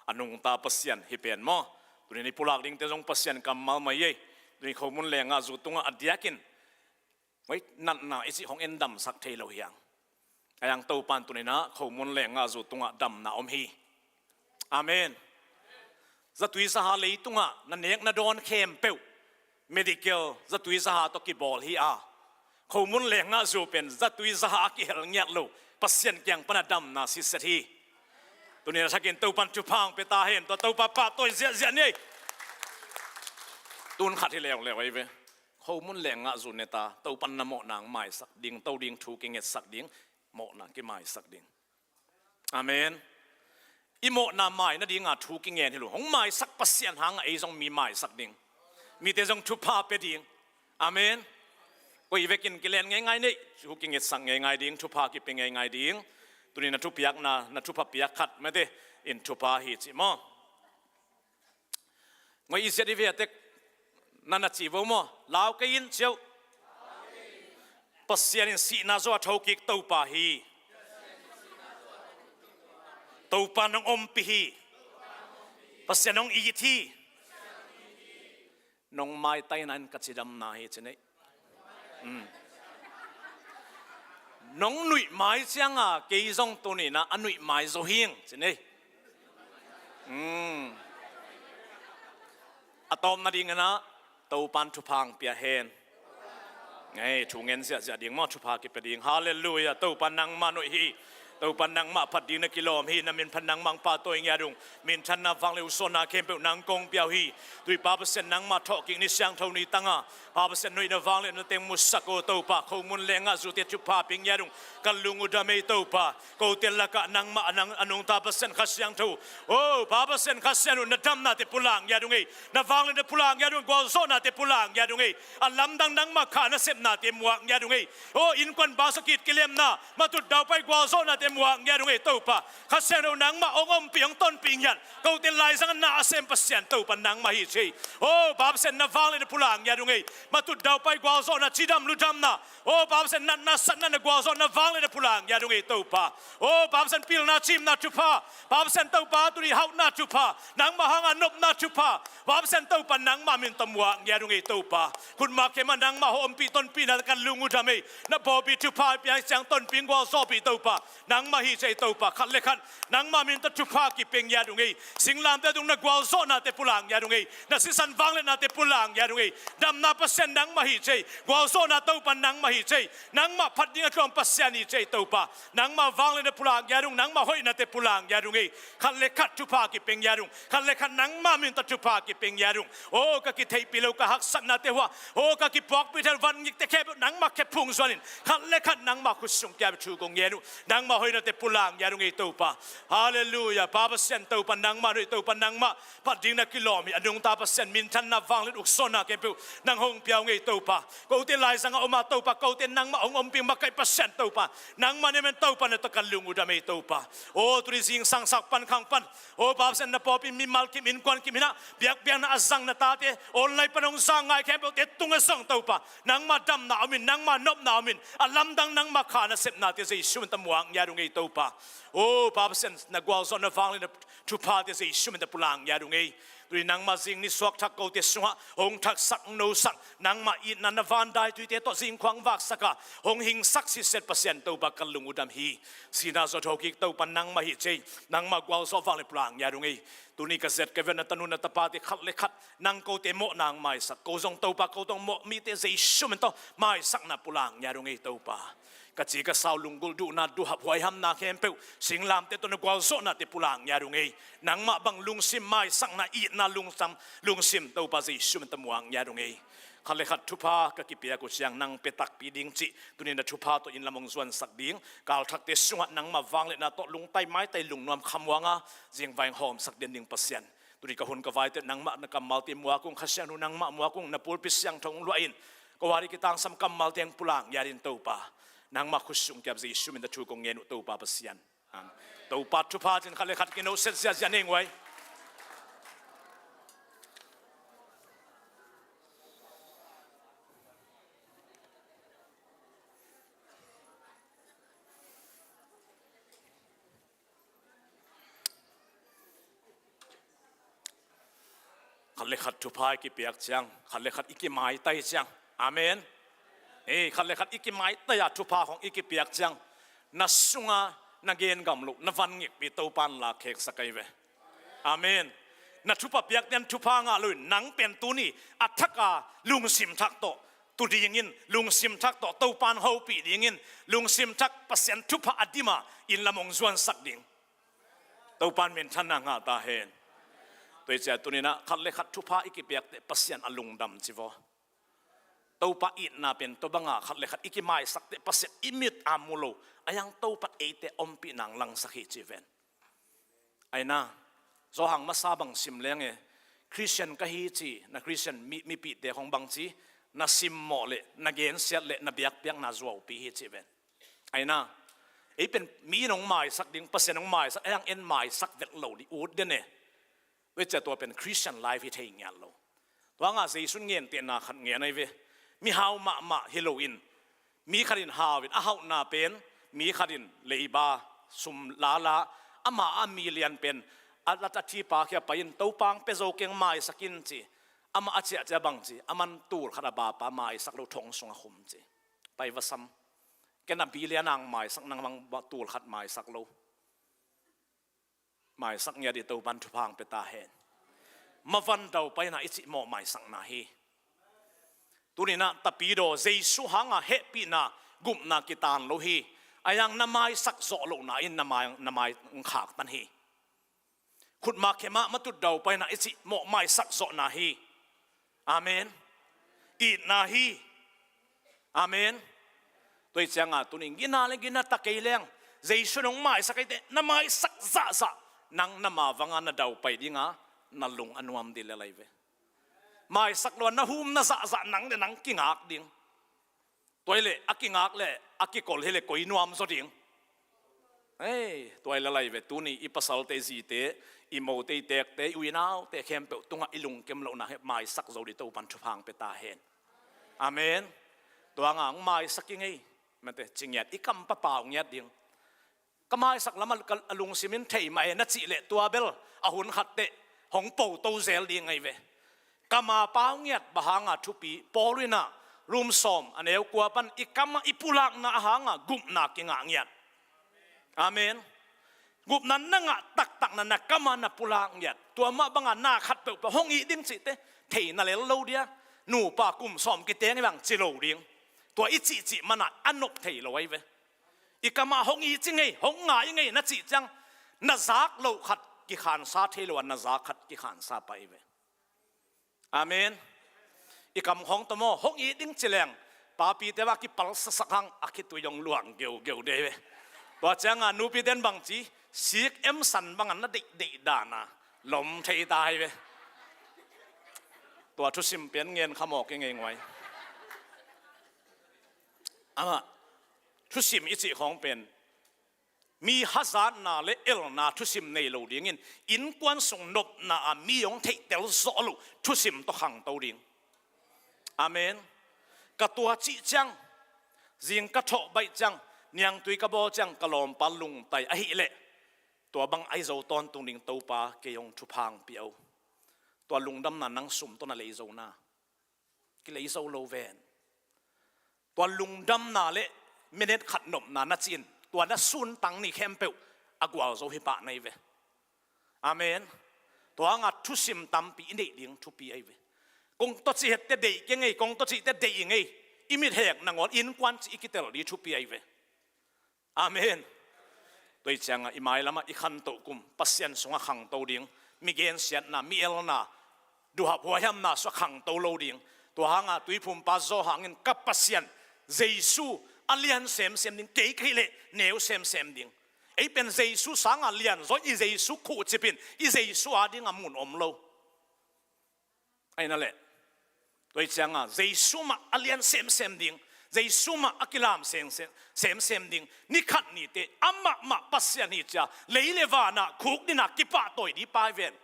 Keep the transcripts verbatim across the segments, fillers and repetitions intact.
a nungta Pasian hi pen maw. Tuni-in i pulak dingte zong Pasian kammal mah hi ei. Tuni khomun leenggahzu tungah a diakin, oi, natna i cih hong endamsak thei lo hi hang. Ahi hang Topa'n tuni-in ah khomun leenggahzu tungah damna om hi. Amen. Zatui zaha leitungah na nek na dawn khempeuh medical zatui zaha tawh kibawl hi a, khomun leenggahzu pen zatui zaha a kihel ngiat lo, Pasian kiang pan a damna sitset hi. Tuni-in a thakin Topa'n thupha hong pia ta hen. Tua Topa pahtawi ziahziah ni ei. Tun khat hi leuleu ahi ve. Khomun leenggahzu ne ta, Topa'n na mawhna hong maisak ding, to ding thu kingetsak ding, mawhna kimaisak ding. Amen. I mawhna mai nadinga thu kingen hi lo. Hong maisak Pasian hangah ei zong mi maisak ding. Mite zong thupha pia ding. Amen. Koi vekin kilen ngeingai ni ei. Thu kingetsak ngeingai ding, thupha kipia ngeingai ding. Tuni na thupiakna, na thupha piak khat mate in thupha hi ci maw. Ngoi i ziat i ve a tek, na na ci vo maw? Lau kei in ci o. Pasian in sihna zawh a thokik Topa hi. Topa nong ompih hi. Pasian nong it hi. Nong maitai na in ka cidamna hi ci ni ei. Mm. Nong nuih mai cianga kei zong tuni-in ah a nuih mai zo hing ci ni ei. Mm. A tawpna dingin ah Topa'n thupha hong pia hen. Ei, thu ngen ziahziah ding maw, thupha kipia ding. Halleluiah. Topa nangmah nuih hi. Topa nangmah phat ding na kilawm hi. Na min phat nangmah hong pahtawi ngiat ung. Minthanna, vangliatna, ukzawhna khempeuh nang kong pia uh hi. Tui Pa Pasian nangmah thawhkik ni, siangtho ni tangah Pa Pasian nuihna vangliatna teng musak o Topa. Khomun leenggahzute thupha pia ngiat ung. Ka lung uh dam ei Topa. Kote lakah nangmah a nungta Pasian Kha Siangtho. O Pa Pasian Kha Siangtho, na damnate pulak ngiat ung ei. Na vangliatna pulak ngiat ung ei. Gualzawhnate pulak ngiat ung ei. A lamdang nangmah kha nasepnate muak ngiat ung ei. O innkuan bangsa kit kilemna, matut daupai gualzawhnate muak ngiat ung ei Topa. Kha Siangtho nangmah hong ompih, hong tonpih ngiat. Kote laizang na a sem Pasian Topa nangmah hi ci ei. O Pa Pasian na vangliatna pulak ngiat ung ei. Matut daupai gualzawhna, cidam ludamna, o Pa Pasian natna satna, na gualzawhna vangliatna pulak ngiat ung ei Topa. O Pa Pasian pilna cimna thupha, Pa Pasian Topa tuni hauhna thupha, nangmah hanga nopna thupha, Pa Pasian Topa nangmah min tawh muak ngiat ung ei Topa. Khutma khe mah nangmah hong ompih tonpihna ka lung uh dam ei. Na pawlpi thupha pia ciang tonpih gualzawhpih Topa nangmah hi ci ei Topa. Khat le khat nangmah min tawh thupha kipia ngiat ung ei. Singlamteh tung na gualzawhnate pulak ngiat ung ei. Na sisan vangliatnate pulak ngiat ung ei. Damna Pasian nangmah hi ci ei. Gualzawhna Topa nangmah hi ci ei. Nangmah phat ding a thuam Pasian hi ci ei Topa. Nangmah vangliatna pulak ngiat ung, nangmah hoihnate pulak ngiat ung ei. Khat le khat thupha kipia ngiat ung. Khat le khat nangmah min tawh thupha kipia ngiat ung. O ka kitheihpih lo ka haksatnate hua, o ka kipuakpih thei lo van ngikte khempeuh nangmah khe phung zuan in. Khat le khat nangmah khut sung kiam thu kong ngen uh. Nangmah hoihnate pulak ngiat ung ei Topa. Halleluiah. Pa Pasian Topa nangmah nuih, Topa nangmah phat ding na kilawm hi. A nungta Pasian minthanna, vangliatna, ukzawhna khempeuh nang hong pia ung ei Topa. Kote laizang a om a Topa, kote nangmah hong ompih makaih Pasian Topa. Nangmah na hi mah in Topa na tawh ka lung uh dam ei Topa. O tuni zingsang sak pan khang pan, o Pa Pasian na pawlpi mimal kim, innkuan kim hi-in ah biakpiakna a zang na tate, online pan hong zang ngai khempeuhte tungah zong Topa nangmah damna om in, nangmah nopna om in, a lamdang nangmah kha nasepnate Jesu min tawh muak ngiat ung ei Topa. O Pa Pasian na gualzawhna vangliatna thuphate Jesu min tawh pulak ngiat ung ei. Tuni nangmah zing ni suak thak kote sungah hong thaksak, hong nosak, nangmah itna na van daituite tawh zingkhua hong vaksak a, hong hingsak sitset Pasian Topa ka lung uh dam hi. Sihna zawh a thokik Topa nangmah hi ci ei. Nangmah gualzawh vangliatna pulak ngiat ung ei. Tuni ka zet ka vial na tanu na tapate khat le khat nang kote mawhna hong maisak, ko zong Topa ko tawh mawh mite Jesu min tawh maisakna pulak ngiat ung ei Topa. Ka ci ka sau lunggulh duhna, duhhap huaihamna khempeuh singlamteh tawh na gualzawhnate pulak ngiat ung ei. Nangmah bang lungsim maisakna, itna lungsim, lungsim Topa Jesu min tawh muak ngiat ung ei. Khat le khat thupha ka kipiak uh ciang nang pia takpi ding cih, tuni na thupha tawh inn lam hong zuansak ding, kalthakte sungah nangmah vangliatna tawh lungtai maitai lungnuam khamuanga zingvai hong hawmsak den ding Pasian. Tuni ka hun ka vaite nangmah na kammalte muak ung, Kha Siangtho nangmah muak ung, na pulpit siangtho hong luah in. Ka wari kitangsam kammalte hong pulak ngiat in Topa. Nangmah khut sung kiam Jesu min tawh thu kong ngen uh Topa Pasian. Amen. Topa thupha cin khat le khat kinohset ziahziah ni ei nguai. Khat le khat thupha i kipiak ciang, khat le khat i kimaitai ciang. Amen. Ei, khat le khat i kimaitai a thupha khong i kipiak ciang, na sunga na genggam loh, na van ngikpi Topan lakkheksak ahi ve. Amen. Na thupha piakte'n thupha ngah lo in, nang pen tuni a thak a lungsim thak tawh tu dingin, lungsim thak tawh Topan hopih dingin, lungsim thak Pasian thupha a dim a inn lam hong zuansak ding Topan minthanna ngah ta hen. Tua hi ciang tuni-in ah khat le khat thupha i kipiak teh Pasian a lungdam ci vaw. Topa itna pen tua bang a khat le khat i kimaisak teh Pasian i mit a mu lo, ahi hang Topa eite ompih nang langsak hi ci ven. Ahi na, Johan masa bang sim leng e, Khristian ka hi ci, na Khristian mi, mipihte khong bang ci, na simmawh le, na gensiat le, na biakpiakna zuaupi hi ci ven. Ahi na, ei pen mi in hong maisak ding, Pasian hong maisak, ahi hang en maisak vet lo ding ut den e. Tua hi ciang tua pen Christian life hi thei ngiat lo. Tua hang a Jesu in gentehna khat gen ahi ve. Mihau mahmah hi lo in, mi khat in hau in, a hauhna pen mi khat in leiba, sum lala, amah a mi lian pen a lat a thipa kiang pai in, Topa hong pia zo keng, maisak in ci. Amah a ciah ciang bang ci, aman tul khat a bapa maisak lo, thong sung a khum ci. Pai va sam. Ken a mi lian a hong maisak, nang bang tul khat maisak lo. Maisak ngiat ding Topan thupha hong pia ta hen. Mavan daupaina i cih mawh maisakna hi. Tuni-in ah Tapidaw, Jesu hang a hehpihna, gupna kitan lo hi. Ahi hang na maisak zawh lohna in na mai, na mai hong khaktan hi. Khutma khema matut daupaina i cih mawh maisak zawhna hi. Amen. Itna hi. Amen. Tua hi ciang a tuni-in gina le gina ta kei leng, Jesu in hong maisak kei teh, na maisak zahzah, nang na ma vang a na daupai ding a, na lung a nuam ding lel ahi ve. Maisak lo a na humna zahzah, nang le nang kingak ding. Tua hi leh a kingak le a kikol hi leh koi nuam zaw ding. Ei, tua hi lel ahi ve, tuni i pasalte, i zite, i mote, i tekte, i u i naute khempeuh tungah i lungkem lohna hi, maisak zo ding Topan thupha hong pia ta hen. Amen. Tua hang a hong maisak ing ei, mate, ci ngiat, i kam pa pau ngiat ding. Ka maisak lam a, ka, a lungsim in thei mah e na cih leh, tua bel a hun khat teh hong po to zel ding ahi ve. Kam a pau ngiat bang hang a thupi, Paul in ah Rom sawm a neu kua pan, i kam a i pulakna hang a gupna kingah ngiat. Amen. Gupna na ngah taktak na, na kam a na pulak ngiat, tua mah bang a na khatpeuh pa hong it ding cih teh thei na lel lo ding a, nupa kum sawm kiteng hi bang ci lo ding. Tua i cihcih man a a nop thei lo ahi ve. I kam a hong it ing ei, hong ngai ing ei na cih ciang, na zak loh khat kikhansa thei lo a, na zak khat kikhansa pah hi ve. Amen. I kam khong tawh maw, hong it ding ci leng, papite va kipal sasak hang, a khitui hong luang geugeu ding hi ve. Tua ciang a nupite'n bang ci, sik em san bang a na deihdeih dan a lom thei ta hi ve. Tua thusim pen ngen kha mawk ing ei, nguai. Amah, thusim i cih khong pen mi hazatna le elna thusim nei lo dingin, innkuan sung nopna a mi hong theihtel zawh loh thusim tawh khangto ding. Amen. Ka tua cih ciang, zing ka thawh baih ciang, niangtui ka bawl ciang, ka lawmpa lungtai ahih leh, tua bang ahi zo tawntung ding Topa kei hong thupha hong pia o. Tua lungdamna nang sum tawh na lei zo na, kilei zo lo ven. Tua lungdamna le minute khat nopna na cih in, tua na suntang ni khempeuh a gualzo hi pah na hi ve. Amen. Tua hang a thusim tampi i neih ding thupi ahi ve. Kong tawh cih het teh deih keng ei, kong tawh cih teh deih ing ei. I mit hek nangawn innkuan cih i kitel ding thupi ahi ve. Amen. Tua hi ciang a i mailam ah i khantoh kum, Pasian sungah khangto ding, mi gensiatna, mi elna, duhhap huaihamna sungah khangto lo ding. Tua hang a Tuiphumpa Johan in, ka Pasian Jesu a lian semsem ding, kei ka hih leh neu semsem ding. Ei pen Jesu sang a lianzaw in, i Jesu khuhcip in, i Jesu a ding a mun om lo. Ahi na leh, tua hi ciang a Jesu mah a lian semsem ding, Jesu mah a kilam semsem, semsem ding. Ni khat ni teh amah mah Pasian hi ci a, lei le van ah khukdin a kipahtawi ding pa hi ven.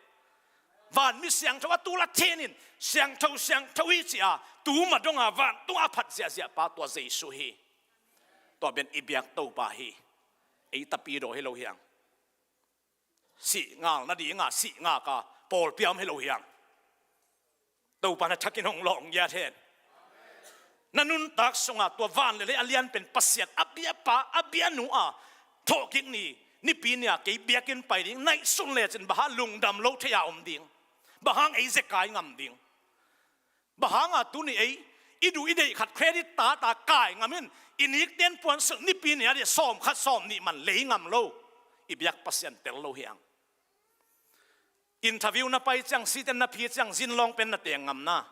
Van mi siangtho a tul a then in, siangtho, siangtho hi ci a, tu mah dong a vantung a phat ziahziah pa tua Jesu hi. Tua pen i biak Topa hi. Ei Tapidaw hi lo hi hang. Sih ngal nading a sih ngak a pawlpi a om hi lo hi hang. Topa na thakin hong lawng ngiat hen. Na nuntak sungah tua van le lei a lian pen Pasian a biapa, a bianu a thawhkik ni, Nipi ni-a kei biakinn pai ding, naih sun lecin bang hang lungdam lo thei-a om ding? Bang hang ei zekai ngam ding? Bang hanga tuni ei i duh i deih khat credit tata kai ngamin, i nikten puansilh Nipi ni-a dih sawm khat sawm nih man lei ngam lo? I biak Pasian tel lo hi hang. Interview na pai ciang, siten na phi ciang, zinlawng pen na teng ngamna,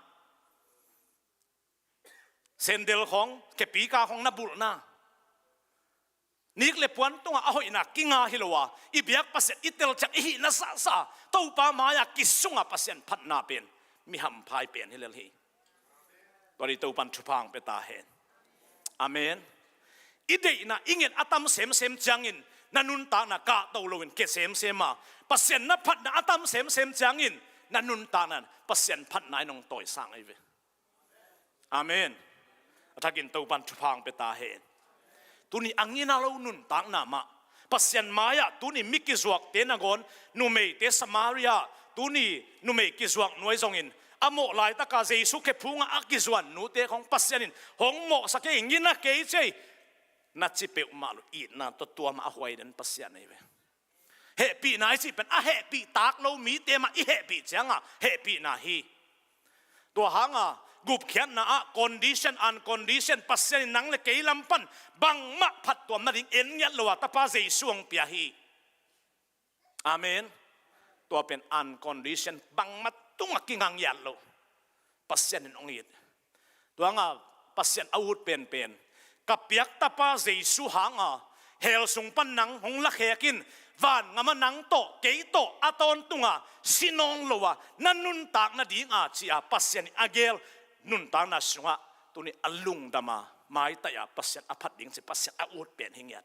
sendel khawng, kepika khawng na bulhna, nik le puan tungah a hoihna kinga hi lo a, i biak Pasian i tel ciang i hihna zahzah Topa mai-ah kisunga Pasian phatna pen mi hampha i pen hi lel hi. Tua dih Topan thupha hong pia ta hen. Amen. I deihna i nget a tam semsem ciangin na nuntakna kahto loin ke semsem a, Pasian na phatna a tam semsem ciangin na nuntakna Pasian phatna in hong tawisang ahi ve. Amen. A thakin Topan thupha hong pia ta hen. Tuni a ngina lo nuntakna mah, Pasian mai-ah tuni mi kizuakte nangawn, numeite Samaria, tuni numei kizuak nuai zongin a mawh laitaka Jesu khephungah a kizuan nute khawng Pasian in hong mawhsak hi, ngina kei ci ei. Na ci peuhmah lo, itna tawh tua mah a huai den Pasian ahi ve. Hehpihna i cih pen a hehpih tak lo mite mah i hehpih cianga hehpihna hi. Tua hanga gupkhiatna ah condition, uncondition, Pasian in nang le kei lam pan bangmah phattuam nading en ngiat lo a Tapa Jesu hong pia hi. Amen. Tua pen uncondition, bangmah tungah kinga ngiat lo. Pasian in hong it. Tua hanga Pasian a ut penpen, ka piak Tapa Jesu hanga hell sung pan nang hong lakhek in, vangam ah nang tawh kei tawh a tawntunga si nawn lo a na nuntak nadinga ci-a Pasian in a geel nuntakna sungah tuni a lungdama maitaih a Pasian a phat ding ci Pasian a ut pen hi ngiat.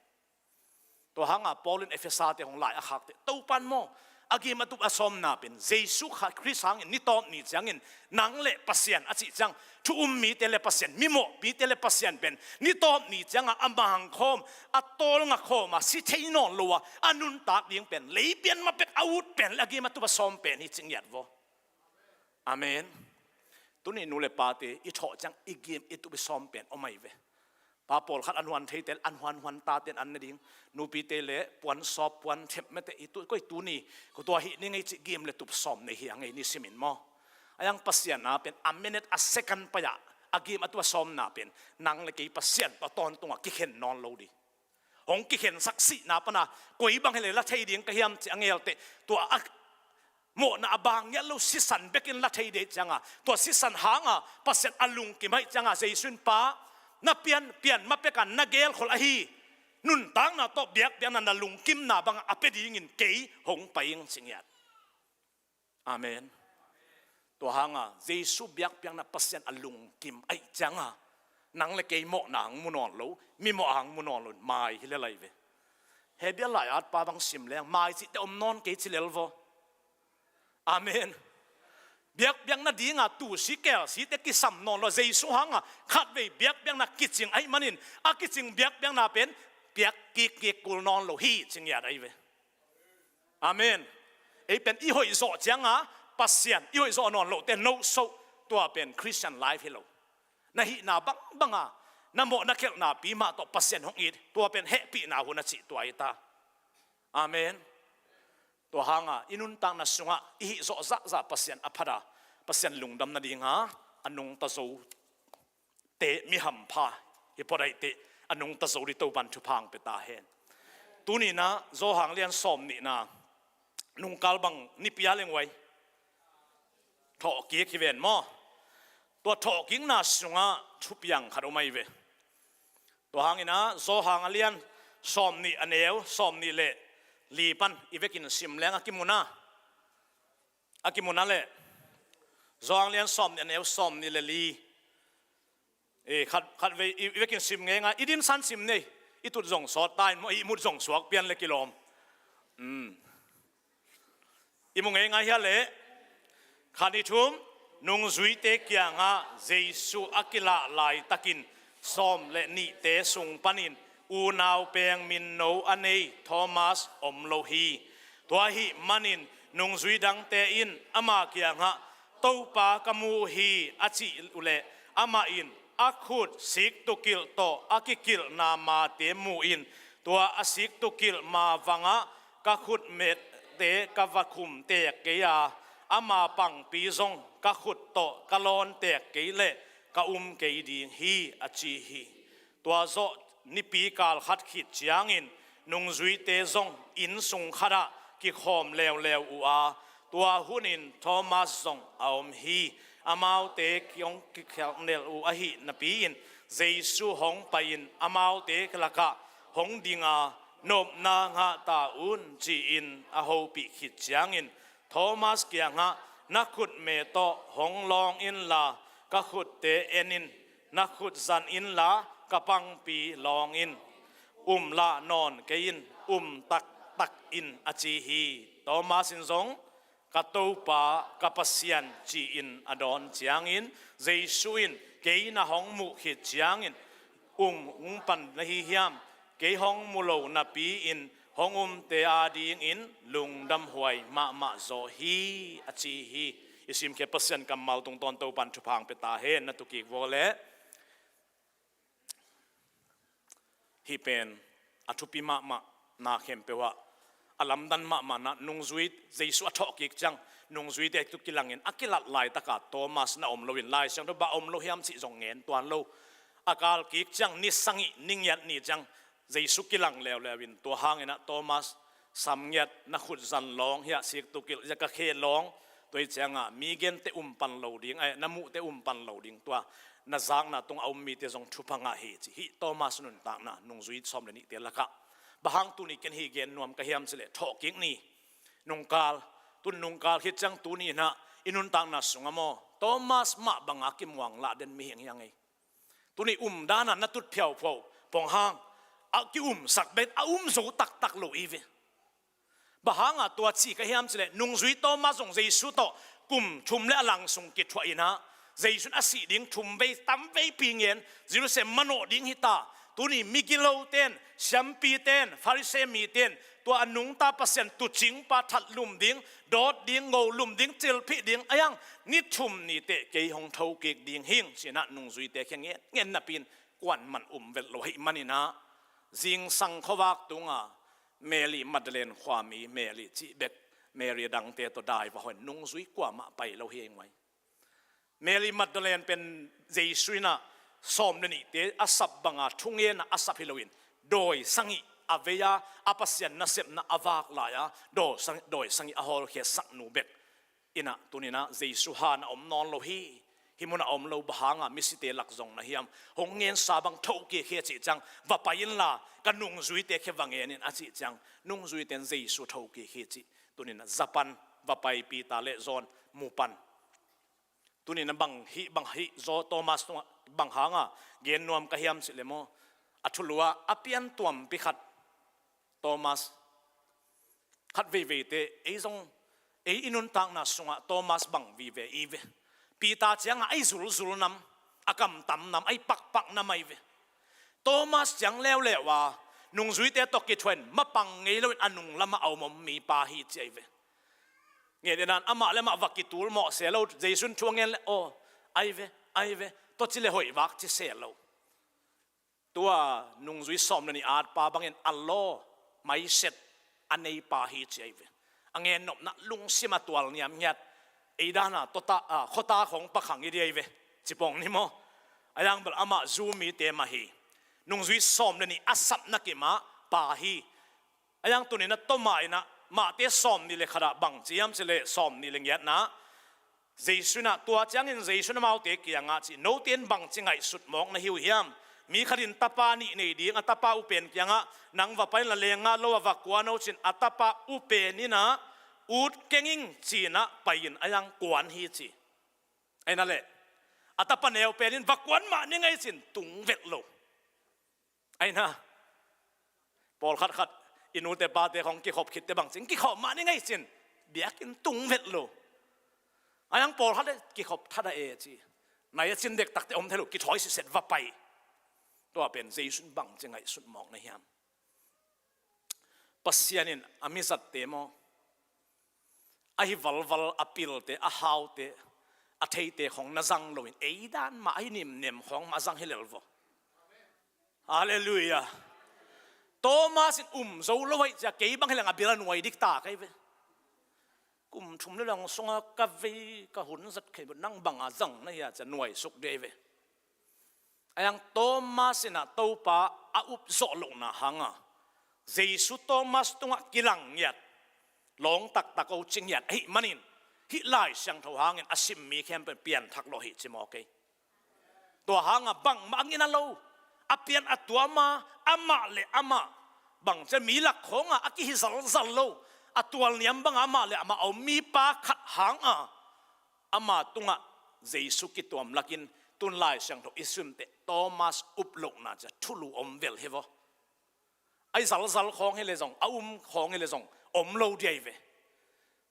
Tua hanga Paul in Efesa te hong lai a khakte, Topan maw, a gim a tup a sawmna pen Jesu Khrist hangin nitawp ni ciangin nang le Pasian a cih ciang, thu um mite le Pasian, mimawh mite le Pasian pen nitawp ni cianga a mangkhawm, a tawlngakhawm a si thei nawn lo a a nuntak ding pen lei pian ma pek a ut pen le a gim a tup a sawm pen hi ci ngiat vaw. Amen. Tuni nu le pate i thawh ciang i gim i tup i sawm pen om ahi ve. Pa pawlkhat an huan theite, an huan huan tate an ne ding. Nupite le puan sawp puan thep mete i tu koi tuni ko tua hi ni ngei ci gim le tup sawm nei hi a ngei ni simin maw. A yang Pasian a pen a minute a second pai-ah a gim a tup a sawmna pen nang le kei Pasian tawh tawntunga kikhen nawn lo dih. Hong kikhensak sihna pana koi bang hileh la thei ding ka hiam ci a ngelte, tua a mawhna a bang ngiat lo sisan bekin la thei dei cianga, tua sisan hanga Pasian a lungkim aih cianga Jesu in, Pa, na pian pian ma peka na gelkhol ahi nuntakna tawh biakpiakna na lungkimna banga a pia dingin kei hong pai ing ci ngiat. Amen. Tua hanga Jesu biakpiakna Pasian a lungkim aih cianga nang le kei mawhna hong mu nawn lo, mi mawh hong mu nawn lo, mai hi lel ahi ve. Hebrew lai-at pa bang sim leng mai cihte om nawn kei ci lel vaw. Amen. Biakpiakna dinga tusi kelsite kisam nawn lo, Jesu hanga khatvei biakpiakna kicing aih manin a kicing biakpiakna pen piak kikkik kul nawn lo hi ci ngiat ahi ve. Amen. Ei pen i hoih zawh cianga Pasian i hoih zawh nawn lohte nosoh, tua pen Christian life hi lo. Na hihna bangbanga na mawh na khelhna pi mah tawh Pasian hong it, tua pen hehpihna hun a cih tua hi ta. Amen. Tua hanga i nuntakna sungah i hih zawh zahzah Pasian a phata, Pasian lungdam nadinga a nungta zo te mi hampha hi pawdaihte a nungta zo dih Topan thupha hong pia ta hen. Tuninah Zawhang lian sawm nihna nungkal bang nipi a leng uai thawhkik hi ven maw? Tua thawhkikna sungah thupiang khat om ahi ve. Tua hanginah Zawhang a lian sawm nih a neu sawm nih le li pan i vekin sim leng a kimuna, a kimuna le Zawhang lian sawm nih a neu sawm nih le li. E, khat, khat vei i vekin sim ngeingai, i dinsan sim nei, i tut zong sawt ta in maw, i mut zong suak pian le kilawm. I mu ngeingai hia le. Khat ni thum, nungzuite kiangah Jesu a kilah laitakin sawm le nihte sung panin unau peng minno a nei Thomas om lo hi. Tua ahih manin nungzui dangte in ama kiangah Topa ka mu hi, a cih uh leh, amah in a khut siktukilh tawh a kikilhna mate mu-in, tua a siktukilh ma vangah ka khutmete ka va khumtek kei a, ama pangpi zong ka khut tawh ka lawntek kei leh ka um kei ding hi, a ci hi. Tua zawh nipi kal khat khit ciangin nungzuite zong inn sung khatah kikhawm leuleu uh a, tua hunin Thomas zong a om hi. Amaute hong kikhelhnel uh ahih napi-in Jesu hong pai-in amaute lakah hong ding a, "Nopna ngah ta un," ci-in a hopih khit ciangin Thomas kiangah, "Na khutme tawh hong lawng inla, ka khutte en in. Na khut zan inla, ka pangpi lawng in. Um lah nawn kei in, um taktak in," a ci hi. Thomas in zong, "Ka Topa, ka Pasian," ci-in a dawn ciangin, Jesu in, "Kei na hong muh khit ciangin um, um pan na hi hiam? Kei hong mu lo napi-in hong umte adingin lungdamhuai mahmah zaw hi," a ci hi. I simkhiat Pasian kammal tungtawn Topan thupha hong pia ta hen. Na tukik vua leh. Hih pen a thupi mahmah, na khempeuh ah a lamdang mahmah na, nungzui Jesu a thawhkik ciang nungzuite tu kilangin a kilat laitaka Thomas na om loin Lai Siangtho bang om lo hiam cih zong ngen tuan lo. A kalkik ciang ni sagih ni ngiat ni ciang Jesu kilang leuleu in, tua hangin ah Thomas, "Sam ngiat, na khut zan lawng hiah, siktukilh hiah, ka khe lawng. Tua hi ciangah mi gente um pan lo ding, eh, na muhte um pan lo ding, tua na zakna tungah a um mite zong thupha ngah hi," ci hi. Thomas nuntakna nungzui sawm le nihte lakah. Bang hang tuni ken hih gen nuam ka hiam cih leh, thawhkik ni, nungkal, tun nungkal khit ciang tuni in ah i nuntakna sungah maw, Thomas mah banga kimuang lah den mihing hi ing ei. Tuni umdan ah na tut phiauphiau pong hang, a ki-umsak bek, a um zo taktak lo i ve. Bang hangah tua ci ka hiam cih leh, nungzui Thomas zong Jesu tawh kum thum le a lang sung kithuah in ah, Jesu in a sih ding thum vei, tam veipi ngen, Jerusalem manawh ding hi ta. Tuni migilote in, siampite in, Farisee mite in, tua a nungta Pasian tuucingpa that lum ding, dawt ding, ngo lum ding, cilphih ding, a hiang, "Ni thum ni teh kei hong thokik ding hi ing," ci-in ah nungzuite khia ngen ngen napi-in kuaman um vet lo ahih manin ah, zingsang khuavak tungah Mary Magdalene khuami Mary cih bek, Mary a dangte tawh dai va hawh in nungzui kuamah pai lo hi ei, nguai. Mary Magdalene pen Jesu in ah sawm le nihte a sap banga thungen a a sap hi loin, dawi sagih a vei-a, a Pasian nasepna a vak lai-a, dawi sagih, dawi sagih a hawlkhiatsak nu bek in ah, tuni in ah Jesu han a om nawn lo hi. Hih munah a om lo, bang hanga misite lak zong na hiam? Hong ngensa bang thokik hi a cih ciang, "Va pai inla, ka nungzuite khia va ngen in," a cih ciang, nungzuite in Jesu thokik hi cih. Tuni in ah za pan, va pai, Peter le John mu pan. Tuni in ah bang hih, bang hih zaw Thomas tungah bang hanga gen nuam ka hiam cih leh maw, a thulu ah a piantuampi khat, Thomas, khat veiveite, ei zong, ei i nuntakna sungah Thomas bang vive i ve. Peter ciangah a i zulzul nam, a kamtam nam, a i pakpak nam ahi ve. Thomas ciang leuleu a, nungzuite tawh kithuah in mapang ngei loin a nung lamah a om om mipa hi ci ahi ve. Ngen in ah amah le amah va kitul mawh se lo, Jesu in thu a ngen leh, "Aw, ahi ve, ahi ve," tua ci leh hoih vak ci se lo. Tua nungzui sawm le nih atpa bangin a law, maiset a neipa hi ci ahi ve. A ngennopna lungsim a tual niamngiat, ei dan a tawta, a, khuata khong pakhang i ding ahi ve, cipong ni maw. A hiang bel amah Jew mite mah hi. Nungzui sawm le nih a sapna kimah pa hi. A hiang tuni in ah Thomas in ah, Mate sawm nih le khat ah bang ci hiam cih leh, sawm nih le ngiatna, Jesu in ah, tua ciangin Jesu in amaute kiangah ci, "Note in bangci ngaihsut mawk na hi uh hiam? Mi khat in tapa nih nei ding, a tapa upen kiangah, 'Nang va pai inla, leenggah lo ah va kuan o,' ci-in a tapa upen in ah, 'Ut keng ing,' ci-in ah pai-in a hiang kuan hi," ci. Ahi na leh, a tapa neupen in, "Va kuan mah ning ei," ci-in tung vet lo. Ahi na, pawlkhat khat i nute pate khong kikhop khitte bang ci-in, "Kikhop mah ning ei," ci-in biakinn tung vet lo. A hiang pawlkhat le, "Kikhop tha dah e," ci. Nai a cin dektakte om thei lo, kithawi siset va pai. Tua pen Jesu in bangci ngaihsut mawk na hiam? Pasian in a mizatte maw, ahi valval a pilte, a haute, a theite khong na zang loin ei dan mah a hi nimnem khong mah a zang hi lel vaw. Halleluiah. Thomas in um zo lo ahih ciang kei bang hi leng a bil a nuai dik ta ka hi ve. Kum thum le lang sunga ka vei ka hun zat khei nang banga zang na hia ciang nuai suk dei ve. Ahi hang Thomas in ah Topa a up zawh lohna hanga Jesu Thomas tungah kilang ngiat, lawng taktak a ci ngiat ahih manin hih Lai Siangtho hangin a sim mi khempeuh pianthak lawh hi ci maw kei. Tua hanga bangmah a ngina lo, a pian a tuama, amah le amah bang ci mi lak khawngah a kihi zalzal lo, a tualniam banga amah le amah a om mipa khat hanga ama tungah Jesu kituam lakin tun Lai Siangtho i simteh Thomas up lohna ciang thulu om vel hi vaw. A i zalzal khawng hi le zong, a um khawng hi le zong om lo dei ve.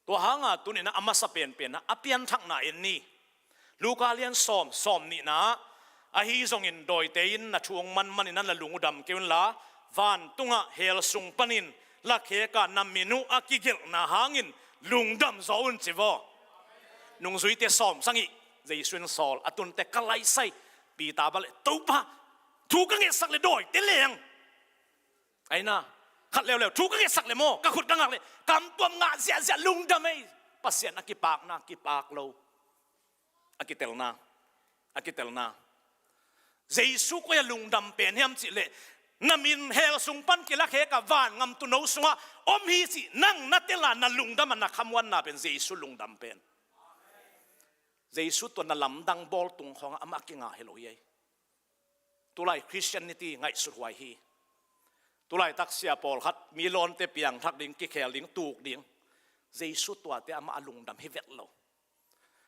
Tua hanga tuninah a masa penpenah a pianthakna en ni. Luka lian sawm, sawm nihna ah, ahi zongin dawite in na thu hong manmanin na lungdam kei unla, vantungah hell sung panin lakheka na min uh a kigelhna hangin lungdam zaw un ci vaw. Nungzuite sawm sangih Jesu in sawl a tunte ka laisai Peter bale Topa thu ka ngetsak le dawite leng aina khat leuleu thu ka ngetsak le maw ka khut ka ngak le kamtuam ngah ziahziah lungdam ei. Pasian a kipakna kipak lo a kitelna a kitelna Jesu koi a lungdam pen hiam cih leh na min hell sung pan kilakheka vangam tuuno sungah om hi cih nang na tela na lungdam a na khamuanna pen Jesu lungdam pen. Jesu tua na lamdang bawl tung khawngah amah kinga hi lo hi ei. Tulai Christianity ngaihsut huai hi. Tulai taksia pawlkhat mi lawnte piangthak ding kikhel ding tuk ding Jesu tuate amah a lungdam hi vet lo.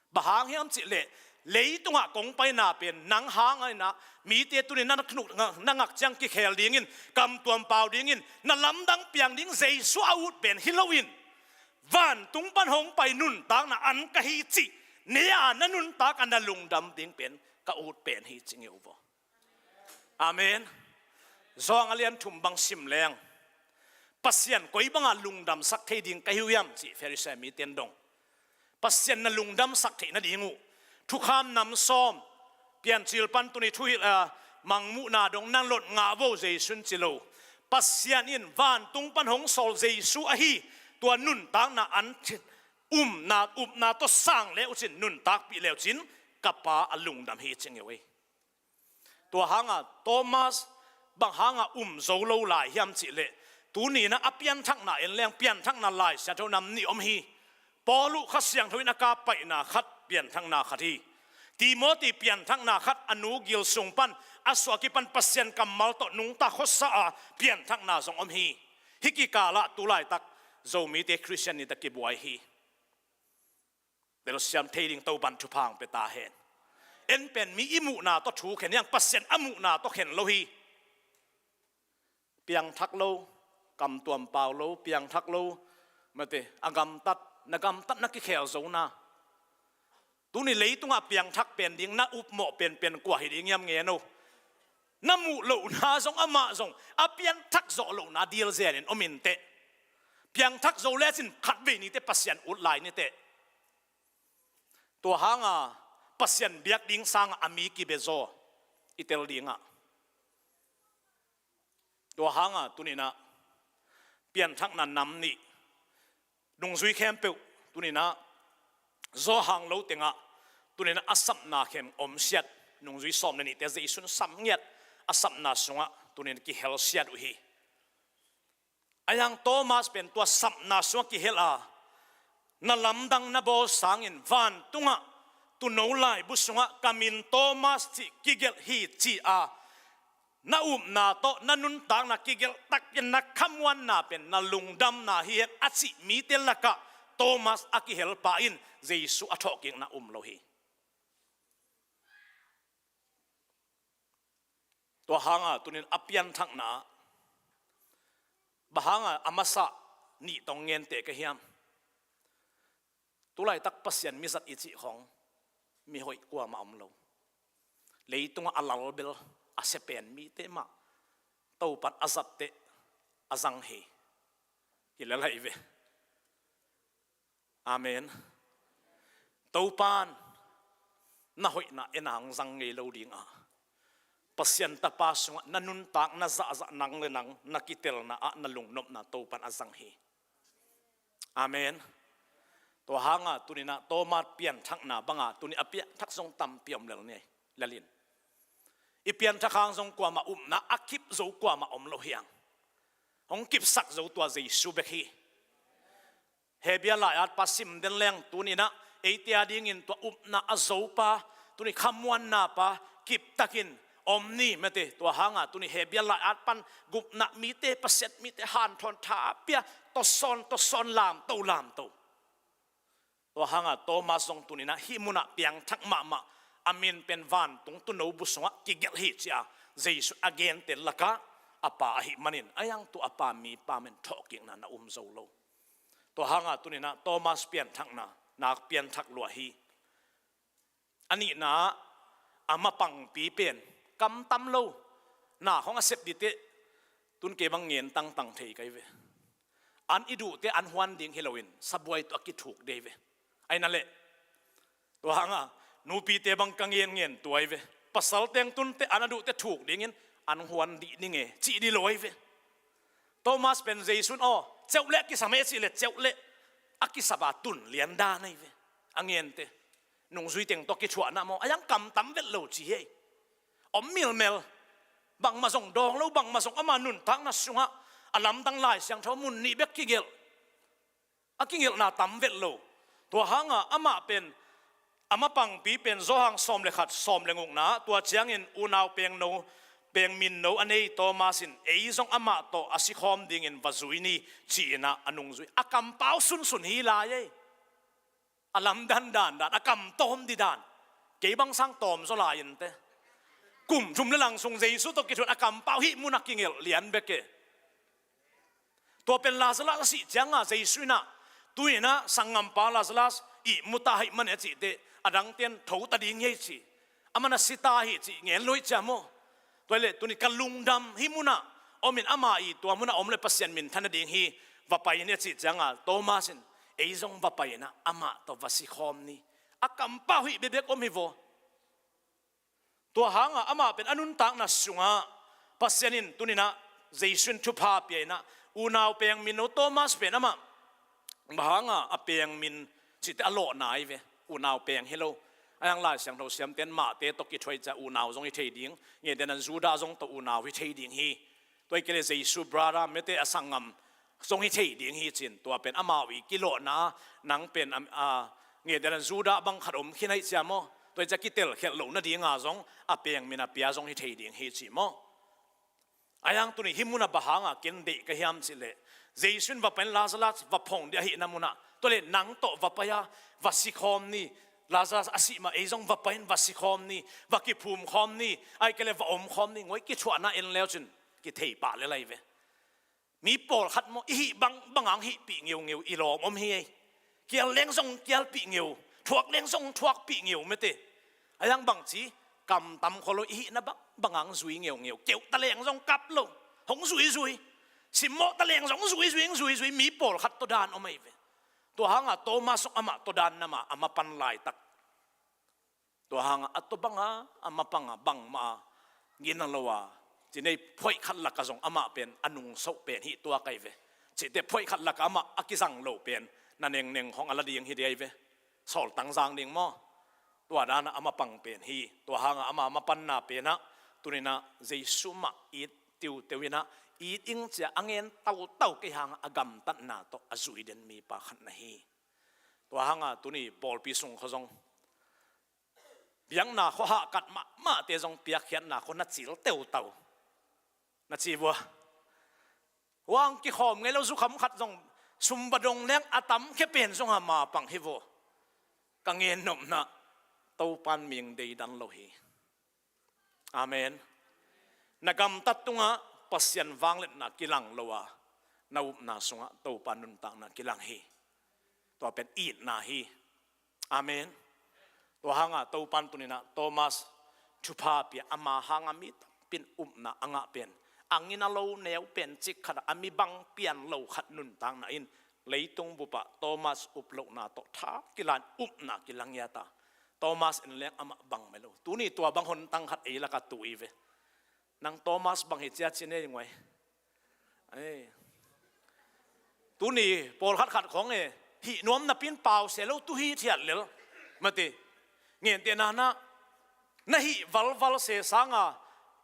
Bang hang hiam cih leh leitungah kong paina pen nang hang a inah mite tunin na ngak ciang kikhel dingin kamtuam pau dingin na lamdang piang ding Jesu a ut pen hi loin vantung pan hong pai nuntakna an ka hi cih ne a na nuntak a na lungdam ding pen ka ut pen hi ci ngeu vaw. Amen. Zawng a lian thum bang sim leng Pasian koi banga lungdamsak thei ding ka hi uh hiam cih Pharisee mite in dong. Pasian na lungdamsak theih nading uh thukham nam sawm Piancil pan tuni thuhilh a mangmuhna dong na lot ngah vo Jesu in ci lo. Pasian in vantung pan hong sawl Jesu ahi tua nuntakna an umna upna tawh sang le uhcin nuntakpih le uhcin ka pa a lungdam hi ci ngeu ei. Tua hanga Thomas bang hanga um zo lo lai hiam cih leh tuninah a pianthakna en leng pianthakna Lai Siangtho nam nih om hi. Paul uh Kha Siangtho in a kap paihna khat pianthakna khat hi. Timothy pianthakna khat a nu gil sung pan a suahki pan Pasian kammal tawh nungta khuasa a pianthakna zong om hi. Hih kikalah tulaitak Zomite Christian nita kibuai hi. Telsiam thei ding Topan thupha hong pia ta hen. En pen mi i muhna tawh thu khen hiang Pasian a muhna tawh khen lo hi. Piangthak lo, kamtuam pau lo, piangthak lo mate a gamtat na gamtat na kikhel zona. Tuni leitungah piangthak pen ding na upmawh penpen kua hi ding hiam ngen o. Na muh lohna zong amah zong a pianthak zawh lohna dilzenin om inteh. Piangthak zo lecin khatvei nite Pasian ut lai niteh. Tua hanga Pasian biak ding sanga a mi kibezaw i tel dingah. Tua hanga tuninah pianthakna nam nih nungzui khempeuh tuninah zawhang lo tengah tuninah a sapna khem omsiat nungzui sawm le nihte Jesu in sam ngiat a sapna sungah tuninah kihelsiat uh hi. Ahi hang Thomas pen tua sapna sungah kihel a na lamdang na bawl sangin vantungah tuuno laibu sungah ka min Thomas cih kigelh hi ci a na upna tawh na nuntakna kigelh takin na khamuanna pen na lungdamna hi hen a cih mite lakah Thomas a kihelpa in Jesu a thawhkikna um lo hi. Tua hanga tunin a pianthakna bang hanga a masa nih tawh ngenteh ka hiam? Tulaitak Pasian mizat i cih khong mihoih kuamah om lo. Leitungah a lalbel a sia pen mite mah Topan a zatteh a zang hi. Kilelai ve. Amen. Topan na hoihna en a hong zang ngei lo ding a, Pasian Tapa sungah na nuntak na zahzah nang le nang na kitelna ah na lungnopna Topan a zang hi. Amen. Tua hanga tuninah Thomas pianthakna banga tuni a pianthak zong tampi om lel ni lelin. I pianthak hang zong kuamah upna a kip zo kuamah om lo hiang. Hong kipsak zo tua Jesu bek hi. Hebrew lai-at pa sim den leng tuninah eite a dingin tua upna a zopa, tuni khamuanna pa kiptakin om ni mete. Tua hanga tuni Hebrew lai-at pan gupna mite, Pasian mite hanthawn tha a pia, tawsawn tawsawn lamto lamto. Tua hanga Thomas zong tuninah hih munah piangthak mahmah, a min pen vantung tuuno bu sungah kigelh hi ci-a Jesu a gente lakah a pa ahih manin a iang tua a pa mipa min thawhkikna na um zo lo. Tua hanga tuninah Thomas pianthakna nak pianthak lua hi. A nihna ah a mapangpi pen kamtam lo. Na hong a sep diteh tun kei bang ngen tangtang thei kai ve. An i duhte an huan ding hi loin sabuai tawh a kithuk dei ve. Aina leh tua hanga nupite bang ka ngen ngen tuai ve. Pasal teng tunte an a duhte thuk dingin an huan dih ninge cih dih lo ai ve. Thomas pen Jesu'n aw ceuh leh a kisam e cih leh ceuh leh a kisap a tun lian dan ai ve. A ngente nungzui teng tawh kithuahna maw a iang kamtam vet lo ci hi. Om milmel. Bangmah zong dawng lo, bangmah zong ama nuntakna sungah a lamdang Lai Siangtho mun nih bek kigelh. A kigelhna tam vet lo. Tua hanga amah pen a mapangpi pen Zawhang sawm le khat sawm le ngukna tua ciangin unau pengno pengminno a nei Thomas in ei zong amah tawh a sikhawm dingin va zui ni ci-inah a nungzui a kampau sunsun hi lai ei. A lamdan dandan a kamtawm didan. Kei bang sang tawm zaw lai inte. Kum thum le lang sung Jesu tawh kithuan a kampau hih munah kigelh lian bek e. Tua pen Lazarus a sih cianga Jesu inah tuinah sanggampa Lazarus ihmu ta hih man e cihteh a dangten tho ta ding hi ci. Aman a si ta hi cih ngen lo hi cia maw? Tua hileh tuni ka lungdam hih munah omin ama i tua munah om le Pasian minthan a ding hi. Va pai ni a cih cianga Thomas in ei zong va pai inah amah tawh va sikhawm ni. A kampau hih bebek om hi vaw. Tua hanga amah pen a nuntakna sungah Pasian in tuninah Jesu in thupha pia inah unau pengminno Thomas pen amah bang hanga a pengmin cihte a lawhna ai ve. Unau peng hi lo. A iang Lai Siangtho siamten mahte tawh kithuai cia unau zong hi thei ding. Ngetenan Judah zong tawh unau hi thei ding hi. Tua i kei le Jesu brother mete a sanggam zong hi thei ding hi cin tua pen amau i kilawhna nang pen a ngetenan Judah bang khat om khin aih cia maw? Tua i cia kitel khialh lo nadinga zong a pengmin a pia zong hi thei ding hi ci maw? A iang tuni hih munah bang hanga ken deih ka hiam cih leh Jesu in va pai in Lazarus va phong dih ahihna munah tua le nang tawh va pai a va sikhawm ni. Lazarus a sih mah ei zong va pai in va sikhawm ni, va kiphumkhawm ni, ai kei le va omkhawm ni. Ngoi kithuahna en leu cin kithei pah le lai ve. Mi pawlkhat maw i hih bang bangang hihpih ngeungeu i lawm om hi ei. Kial leng zong kialpih ngeu, thuak leng zong thuakpih ngeu mete. A iang bangci kamtam kholo i hihna bang bangang zui ngeungeu, keuh ta leng zong kap lo, hong zuizui. Simmawh ta leng zong zuizui hong zuizui mi pawlkhat tawh dan om ahi ve. Tua hanga Thomas zong amah tawh dan nama a mapan laitak. Tua hanga a tawh banga a mapanga bangmah a gina lo a cinei phoih khat laka zong amah pen a nungsoh pen hih tua kai ve. Cihte phoih khat laka amah a kizang lo pen na nengneng hong a la ding hi dei ve. Sawltang zang ding maw? Tua dana a mapang pen hi. Tua hanga ama mapanna penah tuninah Jesu mah it tiuteu inah it ing cia a ngen tautau kei hanga a gamtatna tawh a zui den mipa khat na hi. Tua hanga tuni pawlpi sung khaw zong biakna khua hahkat mahmahte zong piakkhiatna khua na cil teutau. Na ci vua. Huang kikhawm ngei lo zukham khat zong sumba dong leng a tamkhia pen zong a mapang hi vua. Ka ngennopna Topan ming deidan lo hi. Amen. Na gamtat tungah Pasian vangliatna kilang lo a na upna sungah Topa nuntakna kilang hi. Tua pen itna hi. Amen. Tua hanga Topan tuninah Thomas thupha pia ama hanga mi tampin upna a ngah pen a ngina lo neu pen cik khatah a mi bang pian lo khat nuntakna in leitung bupah Thomas uplohna tawh tha kilan upna kilangiata Thomas in leng amah bang mai lo. Tuni tua bang hon tang khat ei lakah tu i ve. Nang Thomas bang hi cia ci nei nguai. Ei. Tuni pawlkhat khat khong e, hih nuam napi in pau se lo, tu hithiat lel. Mati. Ngente nana, na hih valval se sanga,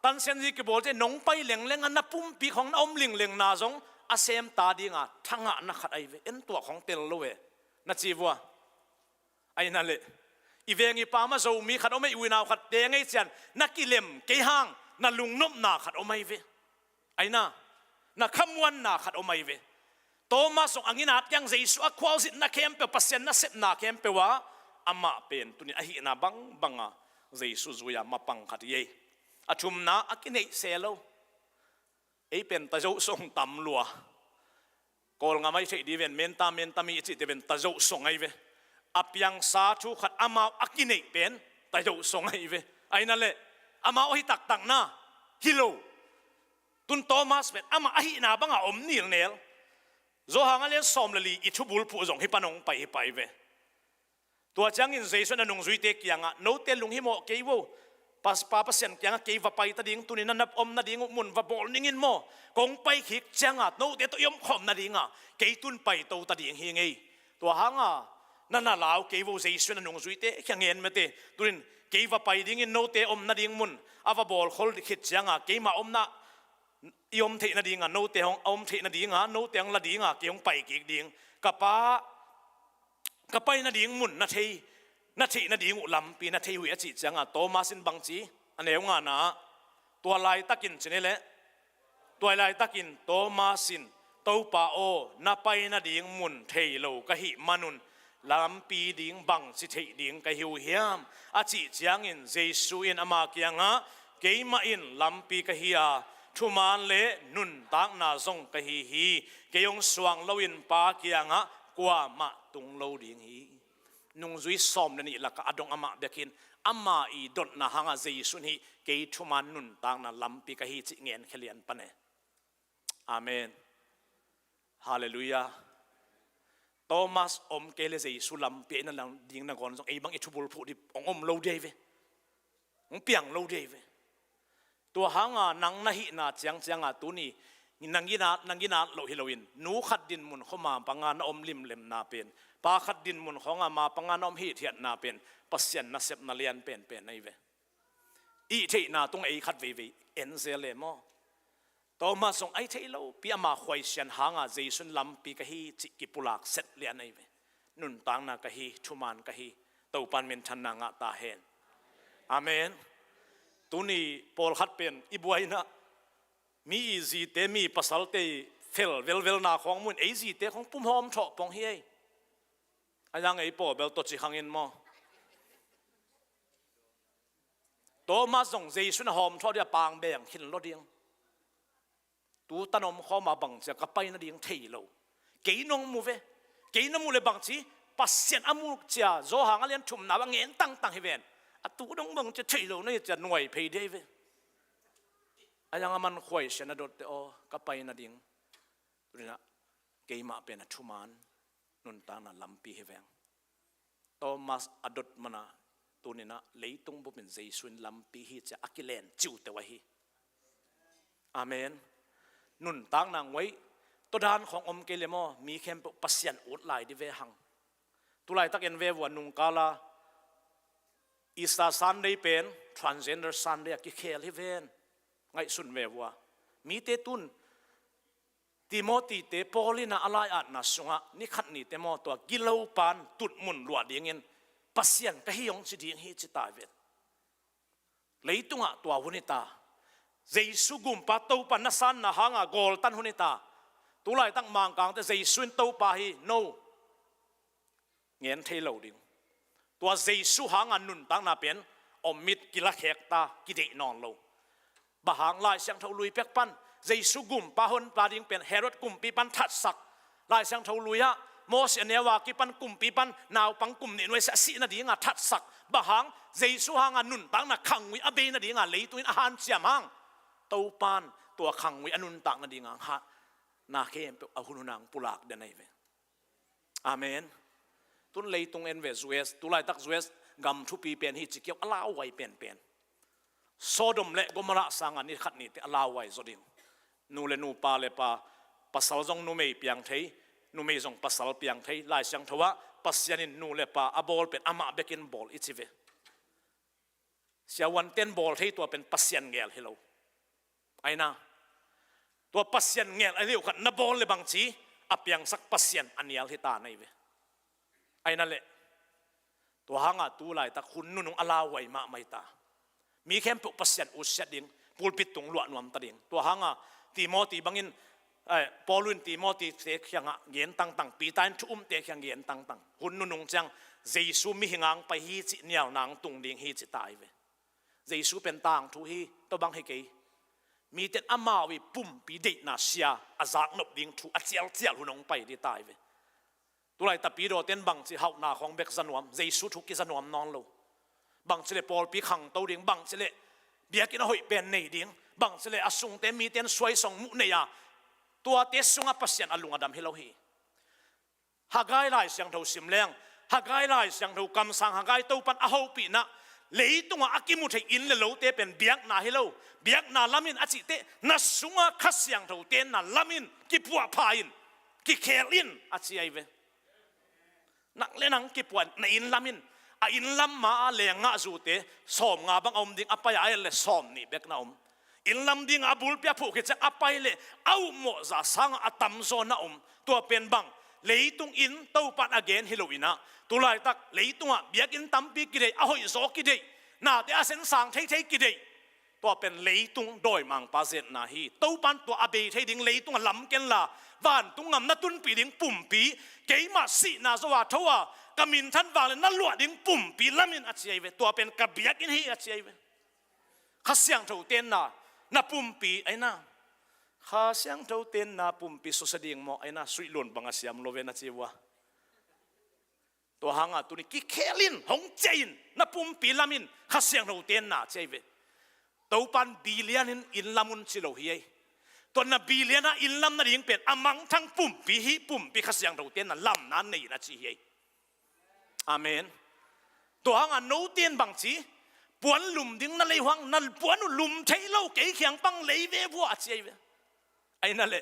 tansian zi kibawl cia nong pai lengleng a na pumpi khong na om lingleng na zong a sem ta dinga thangah na khat ai ve. En tua khong tel lo e. Na ci vua. Aina le, i veng i pam a Zomi khat om ei, uinau khat te ngei cian, na kilem kei hang, na lungnopna khat om ai ve. Aina, na khamuanna khat om ai ve. Thomas zong a nginat kiang Jesu a khualzinna khempeuh, Pasian nasepna khempeuh a, amah pen tunin ahihna bangbanga Jesu zui a mapang khat i ei. A thumna a kineih se lo. Ei pen tazo song tam lua. Kawlngam ai theih di ven, menta menta mi i cihte ven tazo song ai ve. A piangsa thu khat amau a kineih pen tazo song ai ve. Aina le amau ahi taktakna hi lo. Tun Thomas pen amah ahihna banga om nilnel. Johan a lian sawm le li i thubulphuh zong hi pan hong pai hi pai ve. Tua ciangin Jesu in a nungzuite kiangah, note lunghimawh kei vo. Pas-, Pa Pasian kiangah kei va pai ta ding, tunin a na om nading uh mun va bawl ning in maw. Kong pai khik ciangah note tawh i omkhawm nadingah kei tun pai to ta ding hi ngei. Tua hanga na na lau kei vo, Jesu in a nungzuite kiang ngen mete. Tunin kei va pai dingin note om nading mun a va bawl khol khit ciangah keimah omna i om theih nadinga note hong, a om theih nadinga note hong la dinga kei hong pai kik ding. Ka Pa, ka pai nading mun na thei, na theih nading uh lampi na thei uh hi a cih cianga Thomas in bang ci? A neu ngana ah, tua laitakin ci ni leh, tua laitakin Thomas in, Topa aw, na pai nading mun thei lo ka hih manun lampi ding bangci theih ding ka hi uh hiam? A cih ciangin Jesu in ama kiangah, keimah in lampi ka hi a, thuman le nuntakna zong ka hi hi. Kei hong suang loin Pa kiangah kuamah tung lo ding hi. Nungzui sawm le nih lakah a dong amah bek hi in, ama i dotna hangah Jesu in hih kei thuman nuntakna lampi ka hi cih ngen khia lian pan e. Amen. Halleluiah. Thomas om kei le Jesu lampi a i na lang ding nangawn zong ei bang i thubulphuh dih hong om lo dih hi ve. Hong piang lo dih hi ve. Tua hanga nang na hihna ciangcianga tuni na nginat, na nginat loh hi loin nu khat dinmun khawng mapanga na om limlemna pen, pa khat dinmun khawnga mapanga na om hithiatna pen Pasian nasepna lian penpen ahi ve. I theihna tungah ei khat veivei en zel e maw? Thomas zong ahi thei lo pi, ama khuaisian hanga Jesu in lampi ka hi cih kipulak set lian ahi ve. Nuntakna ka hi, thuman ka hi. Topan minthanna ngah ta hen. Amen. Tuni pawlkhat pen i buaina mi i zite, mi pasalte i fel velvelna khawng mun ei zite khawng pum hawm thawh pong hi ei. A yang ei paw bel tawci khangin maw? Thomas zong Jesu in a hawm thawh dih a pang beng khin lo ding. Tu tan om khawma bang cia ka pai nading thei lo. Kei nong mu ve. Kei na mu le bang ci, Pasian a mu cia Johan a lian thumna bang ngen tangtang hi ven. A tu dong bang cia thei lo na hi cia nuai phei dei ve. A yang a man khuaisian a dotte aw, ka pai nading. Tuninah keimah pen a thuman nuntakna lampi hi veng. Thomas a dot mana tuninah leitung bupin Jesu in lampi hi cia a kilen ciuteu ahi. Amen. Nuntakna nguai tawdan khawng om kei le maw, mi khempeuh Pasian ut lai di ve hang. Tulaitakin ve vua nungkala Easter Sunday pen Transgender Sunday a kikhel hi ven. Ngaihsun ve vua. Mite tun Timothy te Paul in a lai-atna sungah ni khat ni te maw tua gilopan tutmun luah dingin Pasian ka hi hong ci ding hi ci ta ven. Leitungah tua hun hi ta. Jesu gumpa Topa na sanna hanga gawltan hun hi ta. Tulaitak Mangkangte Jesu in Topa hi no. Ngen thei lo ding. Tua Jesu hanga nuntakna pen om mit kilakhek ta, kideih nawn lo. Bang hang Lai Siangtho Lui pek pan Jesu gumpa honpa ding pen Herod kumpi pan thatsak. Lai Siangtho Lui ah Moses a neu a kipan kumpi pan naupang kum nih nuai sia a sih nadinga thatsak. Bang hang Jesu hanga nuntakna khangui a bei nadinga leitungin a hanciam hang. Topan tua khangui a nuntak nadinga hang hat. Na khempeuh a hunhun hang pulak den ahi ve. Amen. Tun leitung en ve, U S, tu laitak U S gam thupi pen hi ci kiau, a lauhuai penpen. Sodom le Gomorrah sangin ni khat ni teh a lauhuai zaw ding. Nu le nu, pa le pa, pasal zong numei piang thei, numei zong pasal piang thei. Lai Siangtho ah Pasian in nu le pa a bawl pen amah bekin bawl i ci ve. Siavuante'n bawl thei, tua pen Pasian ngel hi lo. Aina, tua Pasian ngel a liu khat na bawl le bangci, a piangsak Pasian a nial hi ta na hi ve. Aina le, tua hanga tu laitak hun nunung a lauhuai mahmah hi ta. Mi khempeuh Pasian usiat ding, pulpit tung luah nuam ta ding. Tua hanga Timothy bangin, eh, Paul in Timothy te kiangah gen tangtang, Peter in thu umte kiang gen tangtang. Hun nunung ciang Jesu mihing hong pai hi cih nial nang tung ding hi ci ta hi ve. Jesu pen tangthu hi, tua bang hi kei. Mite'n amau ii pumpi deihna sia a zaknop ding thu a cialcial hun hong pai ding ta hi ve. Tu laitak Peter te'n bangci hauhna khawng bek za nuam, Jesu thu kiza nuam nawn lo. Bangci le pawlpi khangto ding, bangci le biakinn a hoih pen nei ding, bangci le a sungte mite'n suaisong muh nei a, tuate sungah Pasian a lung a dam hi lo hi. Haggai Lai Siangtho sim leng, Haggai Lai Siangtho kamsang Haggai Topa'n a hopihna, leitungah a kimu thei inn le lote pen biakna hi lo, biakna lam in a cih teh, na sungah Kha Siangtho tenna lam in, kipuahpha in, kikhel in a ci ahi ve. Nak le nang kipuah in, na inn lam in, a inn lam ma a leng ngahzute sawmnga bang a om ding, a pai a et le sawmnih bek na om. Inn lam dingah a bulpi a phuh khit ciang a pai leh a upmawh zah sangah a tamzaw na om. Tua pen bang, leitung inn Topa'n a gen hi lo in ah, tu laitak leitungah biakinn tampi kideih, a hoihzaw kideih, nate a sensang theithei kideih. Tua pen leitung dawimangpa zetna hi. Topa'n tua a bei thei ding leitungah lam ken la, vantung gam na tunpih ding pumpi, keimah sihna zo a tho a, ka minthan vang le na luah ding pumpi lam in a ci ahi ve. Tua pen ka biakinn hi a ci ahi ve. Kha Siangtho tenna, na pumpi, aina. Kha Siangtho tenna pumpi susia ding maw, aina, suih lun bang a siam lo ve na ci uh a. Tua hanga tuni kikhel in, hong ciah in, na pumpi lam in, Kha Siangtho tenna ci ahi ve. Topa'n bilian in inn lam un ci lo hi ei. Tua na bilian a inn lam nading pen a mangthang pumpi hi, pumpi Kha Siangtho tenna lamna nei in a ci hi ei. Amen. Tua hanga note'n bangci, puan lum ding na lei uh hang, na puan uh lum thei lo, kei kiang pang lei ve vua a ci ahi ve. Aina le,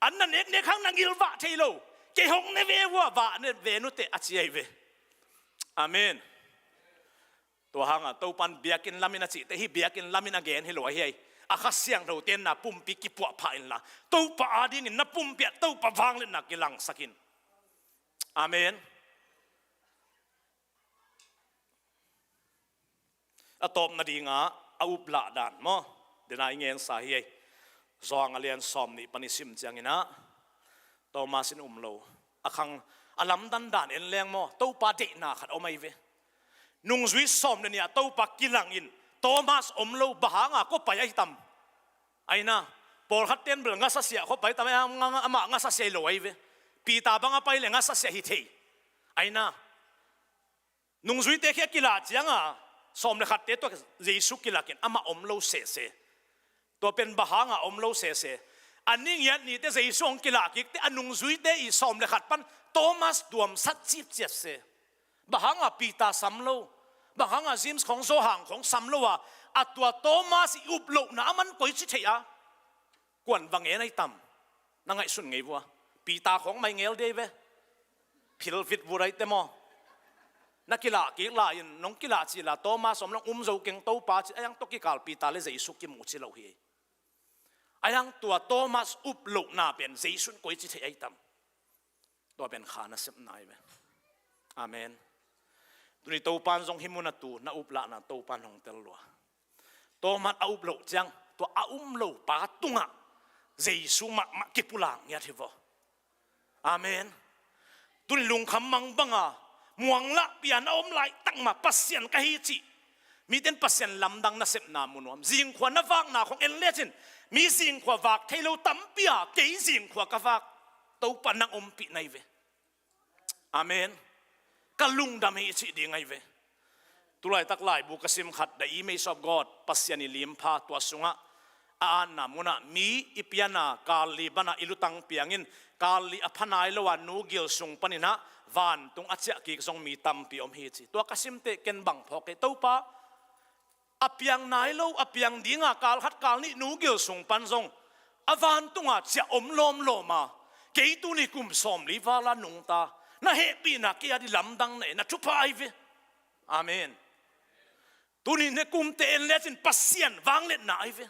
an na neknek hang na ngilvah thei lo, kei hong ne ve vua, vah ne ve nuteh a ci ahi ve. Amen. Tua hanga Topa'n biakinn lam in a cih teh, hih biakinn lam in a gen hi lo ahi ei. A Kha Siangtho tenna pumpi kipuahpha in la, Topa adingin na pumpi ah Topa vangliatna kilangsak in. Amen. A tawpna dingah a uplah dan maw, dena i ngensa hi ei. Johan a lian sawmnih pan i sim ciangin ah, Thomas in um lo. A khang, a lamdang dan en leng maw, Topa deihna khat om ahi ve. Nungzui sawm le nih ah Topa kilang in, Thomas om lo, bang hanga, kua pai ahi tam. Aina, pawlkhat ten bel ngasasia kua pai tam, amah ngasasia hi lo ahi ve. Peter bang a pai le ngasasia hi thei. Aina, nungzuite khi a kilah cianga, sawm le khatte tua Jesu kilakin amah om lo sese. Tua pen bang hanga om lo sese. A ni ngiat nite Jesu hong kilah kik teh a nungzuite ii sawm le khat pan Thomas duamsat cipciat se. Bang hanga Peter sam lo, bang hanga James khawng, Johan khawng sam lo a, a tua Thomas ii uplohna aman koici thei a. Kuan va ngen ahi tam. Na ngaihsun ngei vua. Peter khawng mai ngel dei ve. Philvit vua rai te maw. Na kilah kik lai-in, nong kilah ci la, Thomas om lo, um zo keng Topa ci, a yang tua kikal Peter le Jesu kimu ci lo hi. A yang tua Thomas uplohna pen Jesu'n koici thei ahi tam. Tua pen kha nasepna ahi ve. Amen. Tuni Topa'n zong hih munah tu na uplahna Topa'n hong tel lua. Thomas a uploh ciang, tua a um lo pa tungah Jesu mahmah kipulak ngiat hi vaw. Amen. Tuni lungkham mang banga, muanglahpi a na om laitak mah Pasian ka hi cih, mite'n Pasian lamdang nasepna mu nuam. Zingkhua na vakna khawng en lecin, mi zingkhua vak thei lo tampi a, kei zingkhua ka vak. Topa nang ompih na hi ve. Amen. Ka lungdam hi cih ding ahi ve. Tulaitak laibu ka sim khat, The Image of God, Pasian ii limpha, tua sungah a atna munah mi i piana kal li banah i lutang piangin Kal li a pha nai lo a nu gil sung panin ah vantung a ciah kik zong mi tampi om hi ci. Tua ka simteh ken bang phawk kei, Topa, a piang nai lo, a piang dinga kal khat kal nih nu gil sung pan zong a vantunga ciah om lawmlawm a, kei tuni kum sawmli vala nungta, na hehpihna kei a di lamdang na e, na thupha ahi ve. Amen. Tuni ne kumte en lecin Pasian vangliatna ahi ve.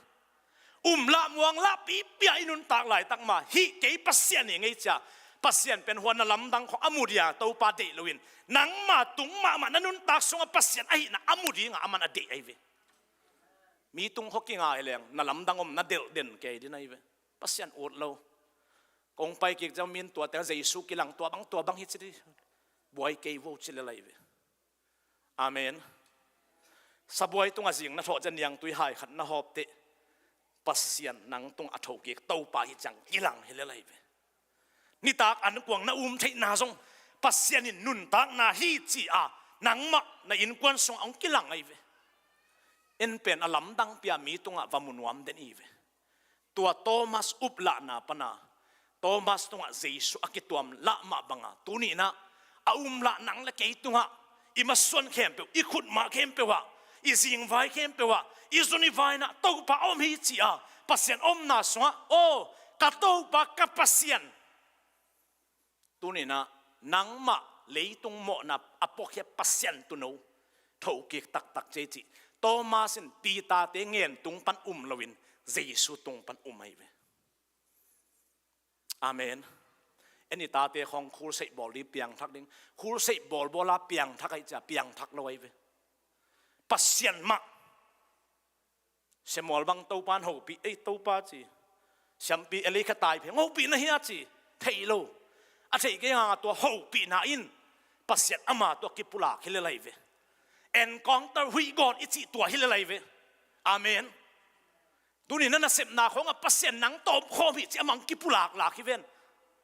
Um lah muang lah pipia i nuntak laitak ma hih kei Pasian hi ngei cia, Pasian pen huan na lamdang khong a mu dia Topa deih loin, nangma tung mahmah na nuntak sungah Pasian ahihna a mu dinga aman a deih ahi ve. Mi tung khua kinga hi leng na lamdang om na delh den kei din ahi ve. Pasian ut lo. Kong pai kik ciang min tuate Jesu kilang tua bang tua bang hi ci di, buai kei vo ci lel ahi ve. Amen. Sabuai tungah zing na thawh ciang niangtui hai khat na hawpteh, Pasian nang tungah a thokik Topa hi ciang kilang hi lel ahi ve. Nitak ankuang na um theihna zong Pasian in nuntakna hi ci-a nangmah na innkuan sungah hong kilang ahi ve. En pen a lamdang pia mi tungah va mu nuam den hi ve. Tua Thomas uplahna pana Thomas tungah Jesu a kituam lah mah banga tuni inah a um lah nang le kei tungah i masuan khempeuh, i khutmah khempeuh ah, i zingvai khempeuh ah, i zun i vai inah Topa a om hi ci-a Pasian omna sungah, aw, ka Topa ka Pasian. Tuni inah nangmah leitung mawhna a puakhia Pasian tuuno thokik taktak ci ei cih Thomas in Peter-te ngen tung pan um loin Jesu tung pan um ahi ve. Amen. En i tate khawng khulseih bawl ding piangthak ding. Khulseih bawlbawla piangthak ahi cia piangthak lo ahi ve. Pasian mah. Samuel bang Topa in hopih, ei Topa ci. Siampi Eli kha tai pheng hopih na hia ci. Thei lo. A theih kei hanga tua hopihna in Pasian ama tua kipulak hi lel ahi ve. Encounter huih gawt i cih tua hi lel ahi ve. Amen. Tuni na nasepna khawngah Pasian nang tawmkhawm hi ci amang kipulaklak hi ven.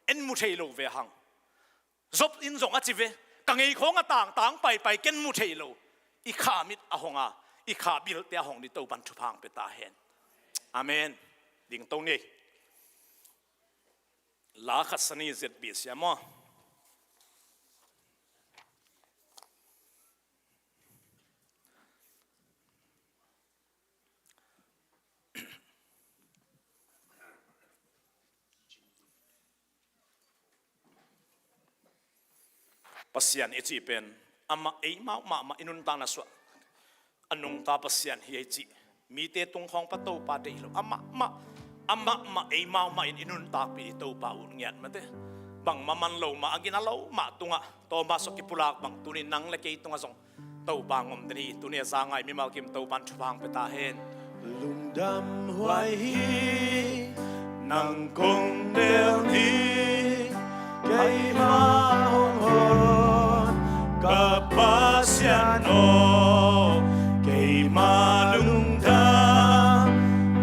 En mu thei lo ve hang. Job in zong a ci ve. Ka ngei khawng a tangtang paipai ken mu thei lo. I kha mit a hong a, i kha bilte a hong ni Topan thupha hong pia ta hen. Amen. Dingto ni. La khat sani zet bi sia maw. Pasian i cih pen amah eimau mahmah i nuntakna suah a nungta Pasian hi ei cih mite tung khawng pa Topa deih lo. Amah mah, amah mah eimau mah in i nuntakpih i Topa ut ngiat mate. Bangmah man lo mah a gina lo mah tungah Thomas aw kipulak bang tunin nang le kei tungah zong Topa ngom den hi. Tuni a za ngai mimal kim Topan thupha hong pia ta hen. Lungdam huai hi, nang kong del ni, keima hong hon ka Pasian aw, keima lungdam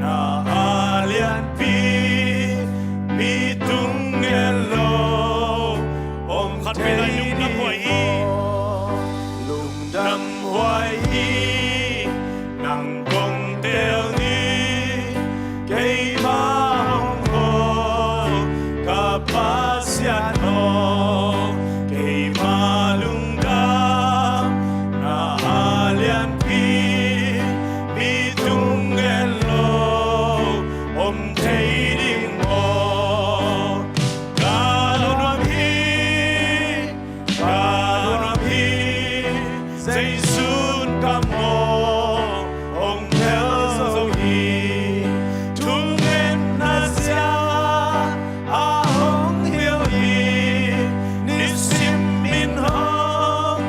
na a lianpi mi tung ngen lo. Om khat pen ai lungdam huai hi. Lungdam huai hi, nang kong del ni, keima hong hon ka Pasian aw, keima lungdam na a lianpi mi tung ngen lo. Om thei ding aw. Ka nuam hi, ka nuam hi, Jesu'n ka mawh hong phel zo hi. Thungetna zia a hong hilh hi, nisim in hong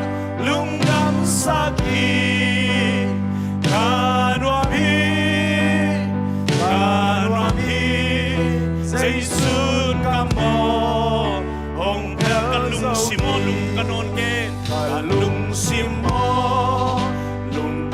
lungdamsak hi. Ka nuam hi, ka nuam hi, Jesu'n ka mawh hong phel zo hi. Ka lungsim aw, lung ka nawn kei. Ka lungsim aw, lung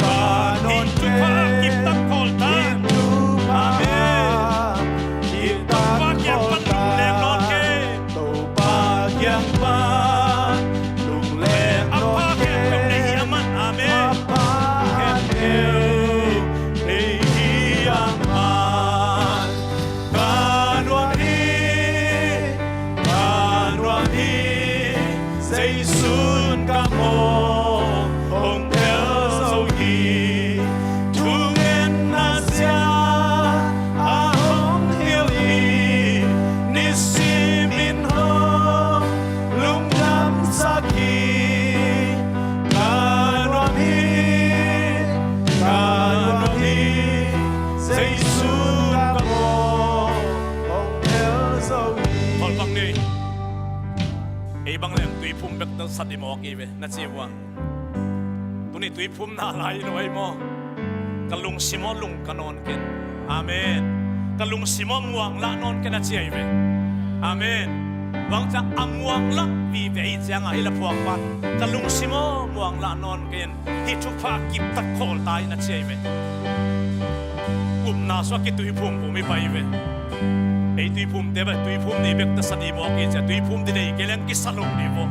Limawk i ve na ci uh a, tuni tuiphumna lai lo ahi maw? Ka lungsim aw lung ka nawn ken. Amen. Ka lungsim aw muang lah nawn ken a ci ahi ve. Amen. Bang ciang a muang lah vive ahi ciangah hih la phuak pan, ka lungsim aw muang lah nawn ken, hih thupha kiptak khawl ta in a ci ahi ve. Upna sua kituiphum pum i pai ve. Ei tuiphumte bek tuiphum ni bek tasa ni mawk i cia, tuiphum ti nei kei leng kisa lo ni maw?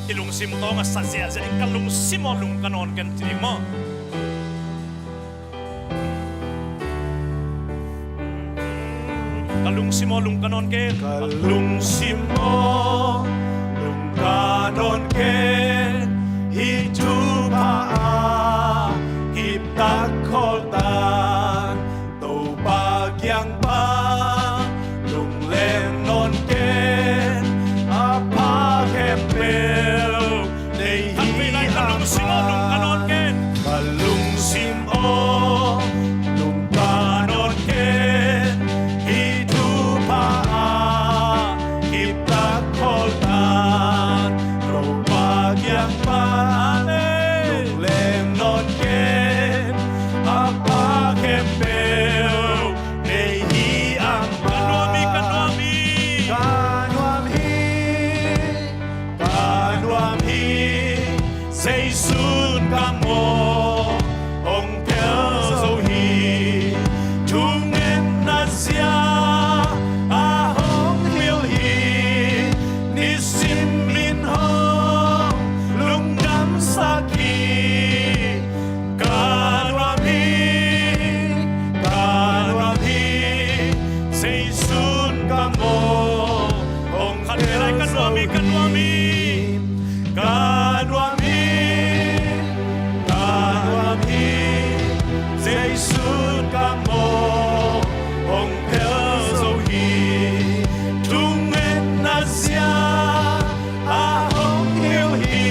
I lungsim tawng a sa ziahziah in ka lungsim aw lung ka nawn ken ci ding maw? Ka lungsim aw lung ka nawn ken. Ka lungsim aw lung ka nawn ken, hih thupha a kiptak khawl tan, Topa kiang pan lungleng nawn ken, a pha khempeuh nei hi. Ka lungsim aw lung ka nawn ken. Ka lungsim aw lung ka nawn ken, hih thupha a kiptak khawl tan, Topa kiang pan lungleng nawn ken, a pha khempeuh nei hi ang. Ka nuam hi, ka nuam hi. Ka nuam hi, ka nuam hi. Zeisun ka maw hong phel zo hi. Thungetna zia a hong hilh hi. Nisim in hong lungdamsak hi. Ka nuam hi, ka nuam hi. Zeisun ka maw hong khat lai. Ka nuam hi, ka nuam hi. Ka nuam hi, ka nuam hi. Zeisun ka maw hong phel zo hi. Thungetna zia a hong hilh hi.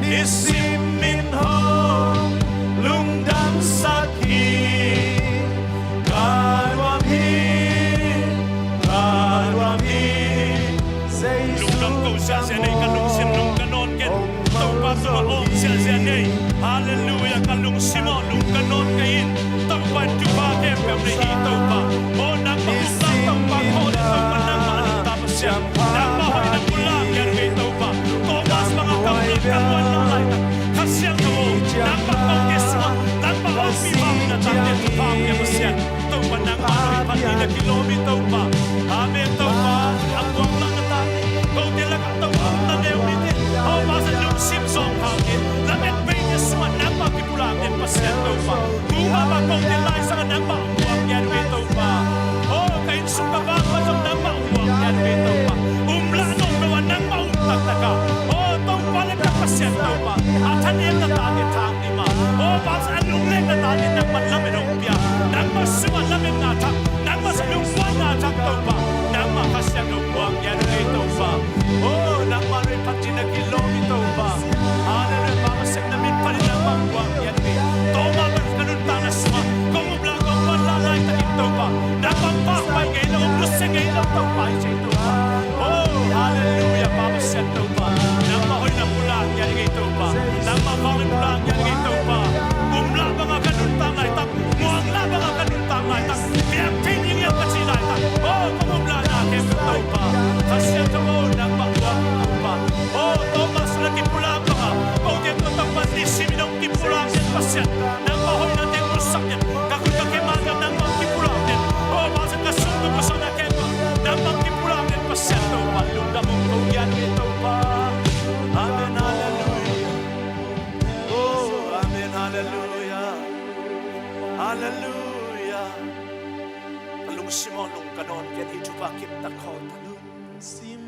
Nisim in hong lungdamsak hi. Ka nuam hi, ka nuam hi. Lungdam ko ziahziah nei, ka lungsim lung ka nawn ken. Topa tungah awng ziahziah nei. Halleluiah. Ka lungsim aw lung ka nawn kei in. Topa in thupha khempeuh nei hi Topa. Aw nangmah upna Topa, aw le Topa nangmah a nungta Pasian. Nangmah hoih nang pulak ngiat kei Topa. Thomas bangah ka upna ka muanna laitak, Kha Siangtho aw, nangmah kote sungah nangmah hong pih vangin a tate thupha pia Pasian. Topa nangmah hoih phat ding na kilawm hi Topa. Amen Topa. A muang lah na tate, kote lakah Topa upna neu mite, aw Pasian lungsim zawngkhal kei, lamet veite sungah nangmah kipulak ngiat Pasian Topa. Tuma mah kote laisangah nangmah hong muang ngiat kei Topa. Aw ka inn sung ka vang pan zong nangmah hong muang ngiat kei Topa. Um lah nawn lo a nangmah um taktak a, aw Topa le ka Pasian Topa, a thanemna tate thang ni mah. Aw Pasian a lungleng na tate nangmah lamet hong pia. Nangmah sungah lametna thak, nangmah sungah lungmuanna thak Topa. Nangmah Kha Siangtho hong muang ngiat kei Topa. Aw nangmah hoih phat ding na kilawm hi Topa. Halleluiah. Pa Pasian na min phat in nangmah hong muang ngiat kei. Tawmah bang ka nuntakna sungah kong up lah kong muan lah laitakin Topa, nangmah pakpai ngei lo, nusia ngei lo Topa hi ci Topa. Oh halleluiah. Pa Pasian Topa, nangmah hoih na pulak ngiat kei Topa. Nangmah vangin pulak ngiat kei Topa. Um lah bangah ka nuntak laitak, muang lah bangah ka nuntak laitak, piang thei ding hiam ka cih laitak, oh kong um lah na khempeuh Topa, Kha Siangtho aw nangmah muang Topa. Oh Topa sungah kipulak bangah kote tawh Topa nisim in hong kipulak ngiat Pasian. Nangmah hoihna teng musak ngiat, ka khut ka khe mah teng nangmah hong kipulak ngiat. Oh Pasian ka sung ka pusuahna khempeuh nangmah hong kipulak ngiat Pasian Topa, lungdam hong ko ngiat kei Topa. Amen, halleluiah. Oh amen, halleluiah. Halleluiah. Ka lungsim aw lung ka nawn ken, hih thupha kiptak khawl tan.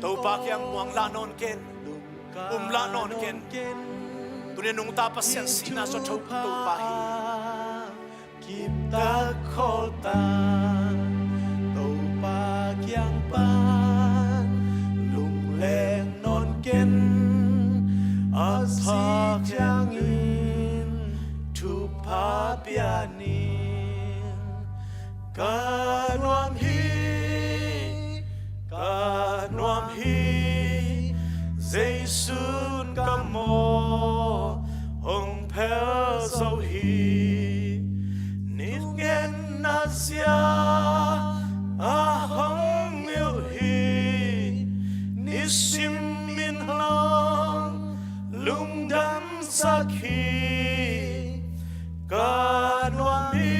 Topa kiang muang lah nawn ken. Um lah nawn ken. Tuni nungta Pasian sihna sawt Topa hi. Kiptak khawl tan, Topa kiang pan lungleng nawn ken. A Kha Siangtho in thupha pia ning. Ka nuam hi, ka nuam hi. Sun ka maw hong phel zo hi. Nitngenna zia a hong hilh hi. Nisim in hong lungdamsak hi. Ka nuam hi,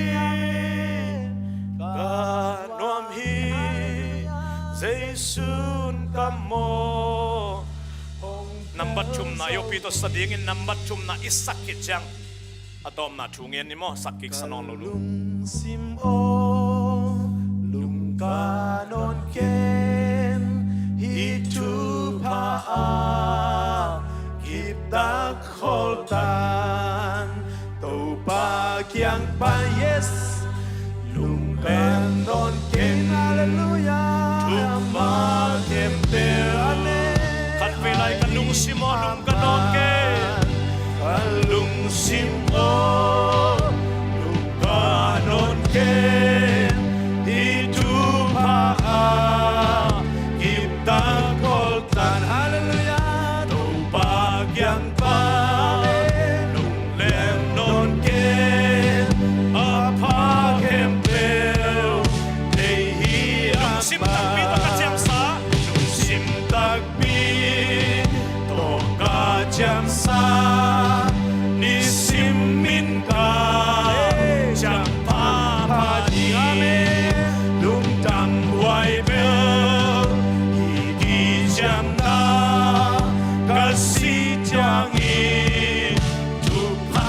ka nuam hi, Jesu'n ka maw. Nambat thumna, i awpi tawh sa dingin nambat thumna i sak khit ciang a tawpna thu ngen ni maw, sak kik sa nawn lo lungsim aw, lungka nawn ken, hih thupha a kiptak kholtan Topa kiang pan, yes, lungklem nawn ken. Halleluia. Thupha khempeuh. Amen. Khatvei lai ka lungsim aw, lungka nawn ken. Ka lungsim aw, lungka nawn ken. Hih thupha a kiptak kholtan. Halleluia. Topa kiang pan lungklem nawn ken. A pha khempeuh nei hi. Lungsim takpi tawh ka ciamsa. Lungsim takpi tawh ka ciamsa. Nisim in ka ciampha pha ding. Lungdam huai bel hi, kiciamna ka sih ciangin thupha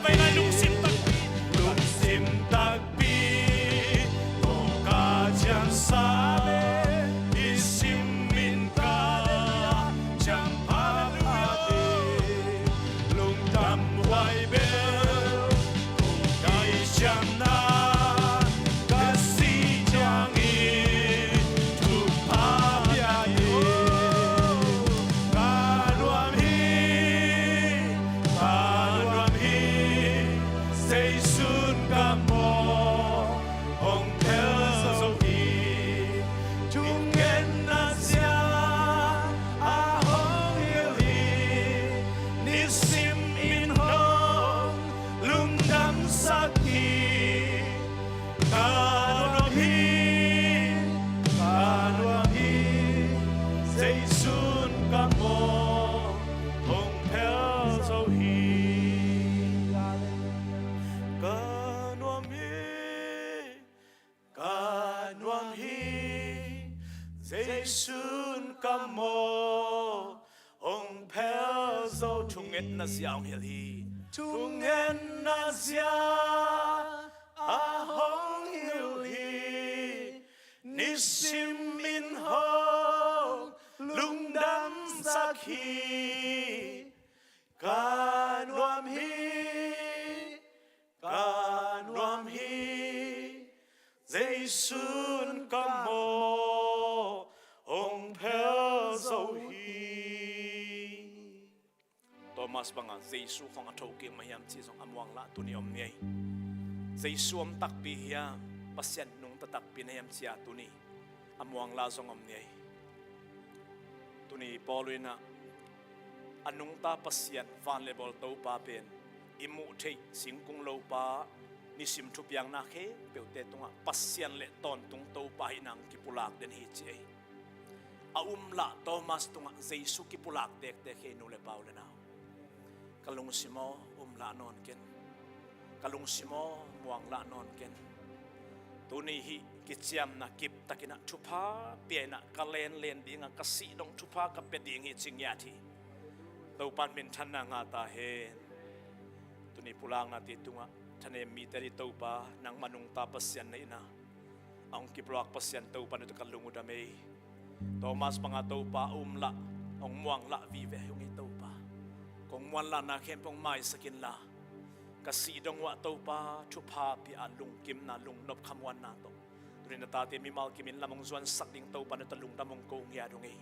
pia ding. Lungsim takpi tawh ka ciamsa. Nisim in ka ciampha ding. Lungdam huai bel kong kai ciamna ka sih ciangin thupha pia ding. Ka nuam hi, ka nuam hi, Jesu'n ka maw hong phel zo hi. Thungetna zia a hong hilh hi. Nisim in hong lungdamsak hi. Ka nuam hi, ka nuam hi, Jesu'n ka maw hong phel zo hi. Ka nuam hi, ka nuam hi, Jesu'n ka maw hong phel zo. Thungetna zia hong hilh hi. Thungetna zia a hong hilh hi. Nisim in hong lungdamsak hi. Ka nuam hi, ka nuam hi, Jesu'n ka maw hong phel zo hi. Thomas banga Jesu khawng a thokik mah hiam cih zong a muanglah tuni om ni ei. Jesu om takpi hia, Pasian nungta takpi na hiam cia tuni a muanglah zong om ni ei. Tuni Paul in ah a nungta Pasian, van le bawl Topa pen i muh theih singkung lopa, nisim thupiakna khempeuhte tungah Pasian le tawntung Topa hi nang kipulak den hi ci ei. A umlah Thomas tungah Jesu kipulak tektek hi ei, nu le pa, u le nau. Ka lungsim aw, umlah nawn ken. Ka lungsim aw, muanglah nawn ken. Tuni hih kiciamna kiptakin ah thupha pia in ah ka lenlen ding a, ka sih dong thupha ka pia ding hi ci ngiat hi. Topa'n minthanna ngah ta hen. Tuni pulaknate tungah thanem mite ading Topa, nangmah nungta Pasian na hi na. A hong kipulak Pasian Topa na tawh ka lung uh dam ei. Thomas banga Topa a umlah, a hong muanglah vive hi ung ei Topa. Kong muanlahna khempeuh hong maisak inla, ka sih dong uah Topa thupha pia a, lungkimna, lungnop khamuanna tawh tuni na tate mimal kim inn lam hong zuansak ding Topa na tawh lungdam hong ko ngiat ung ei.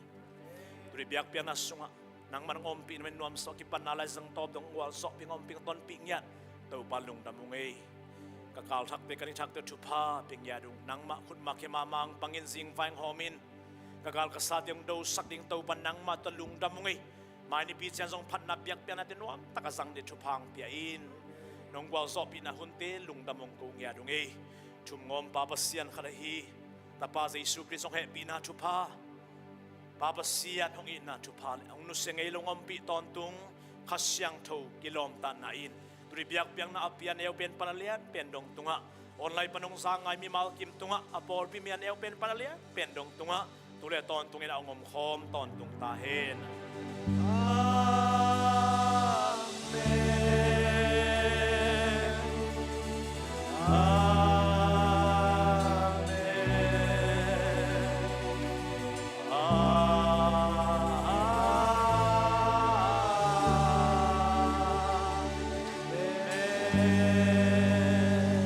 Tuni biakpiakna sungah nangman hong ompih, nangman nuamsa, kipanna lai zang tawp dong gualzawhpih, ompih, tonpih ngiat. Topa lungdam ung ei. Ka kal thakte, ka ni thakte thupha pia ngiat ung. Nangmah khutma khe mahmah ung, pangin zingvai hong hawmin ka kal ka sate hong dosak ding Topa nangmah tawh lungdam ung ei. Mai nipi ciang zong phatna biakpiaknate nuamtak a zang ding thupha hong pia in. Nong gualzawhpihna hunte lungdam hong ko ngiat ung ei. Thumngawm Pa Pasian khat ahi Tapa Jesu Khrist hong hehpihna thupha, Pa Pasian hong itna thupha le hong nusia ngei lo hong ompih tawntung Kha Siangtho kilawmtatna in tuni biakpiakna a pia a neu pen pan a lian pen dong tungah, online pan hong zang ngai mimal kim tungah, a pawlpi mi a neu pen pan a lian pen dong tungah, tu le tawntungin a hong omkhawm tawntung ta hen. Amen. Amen. Amen.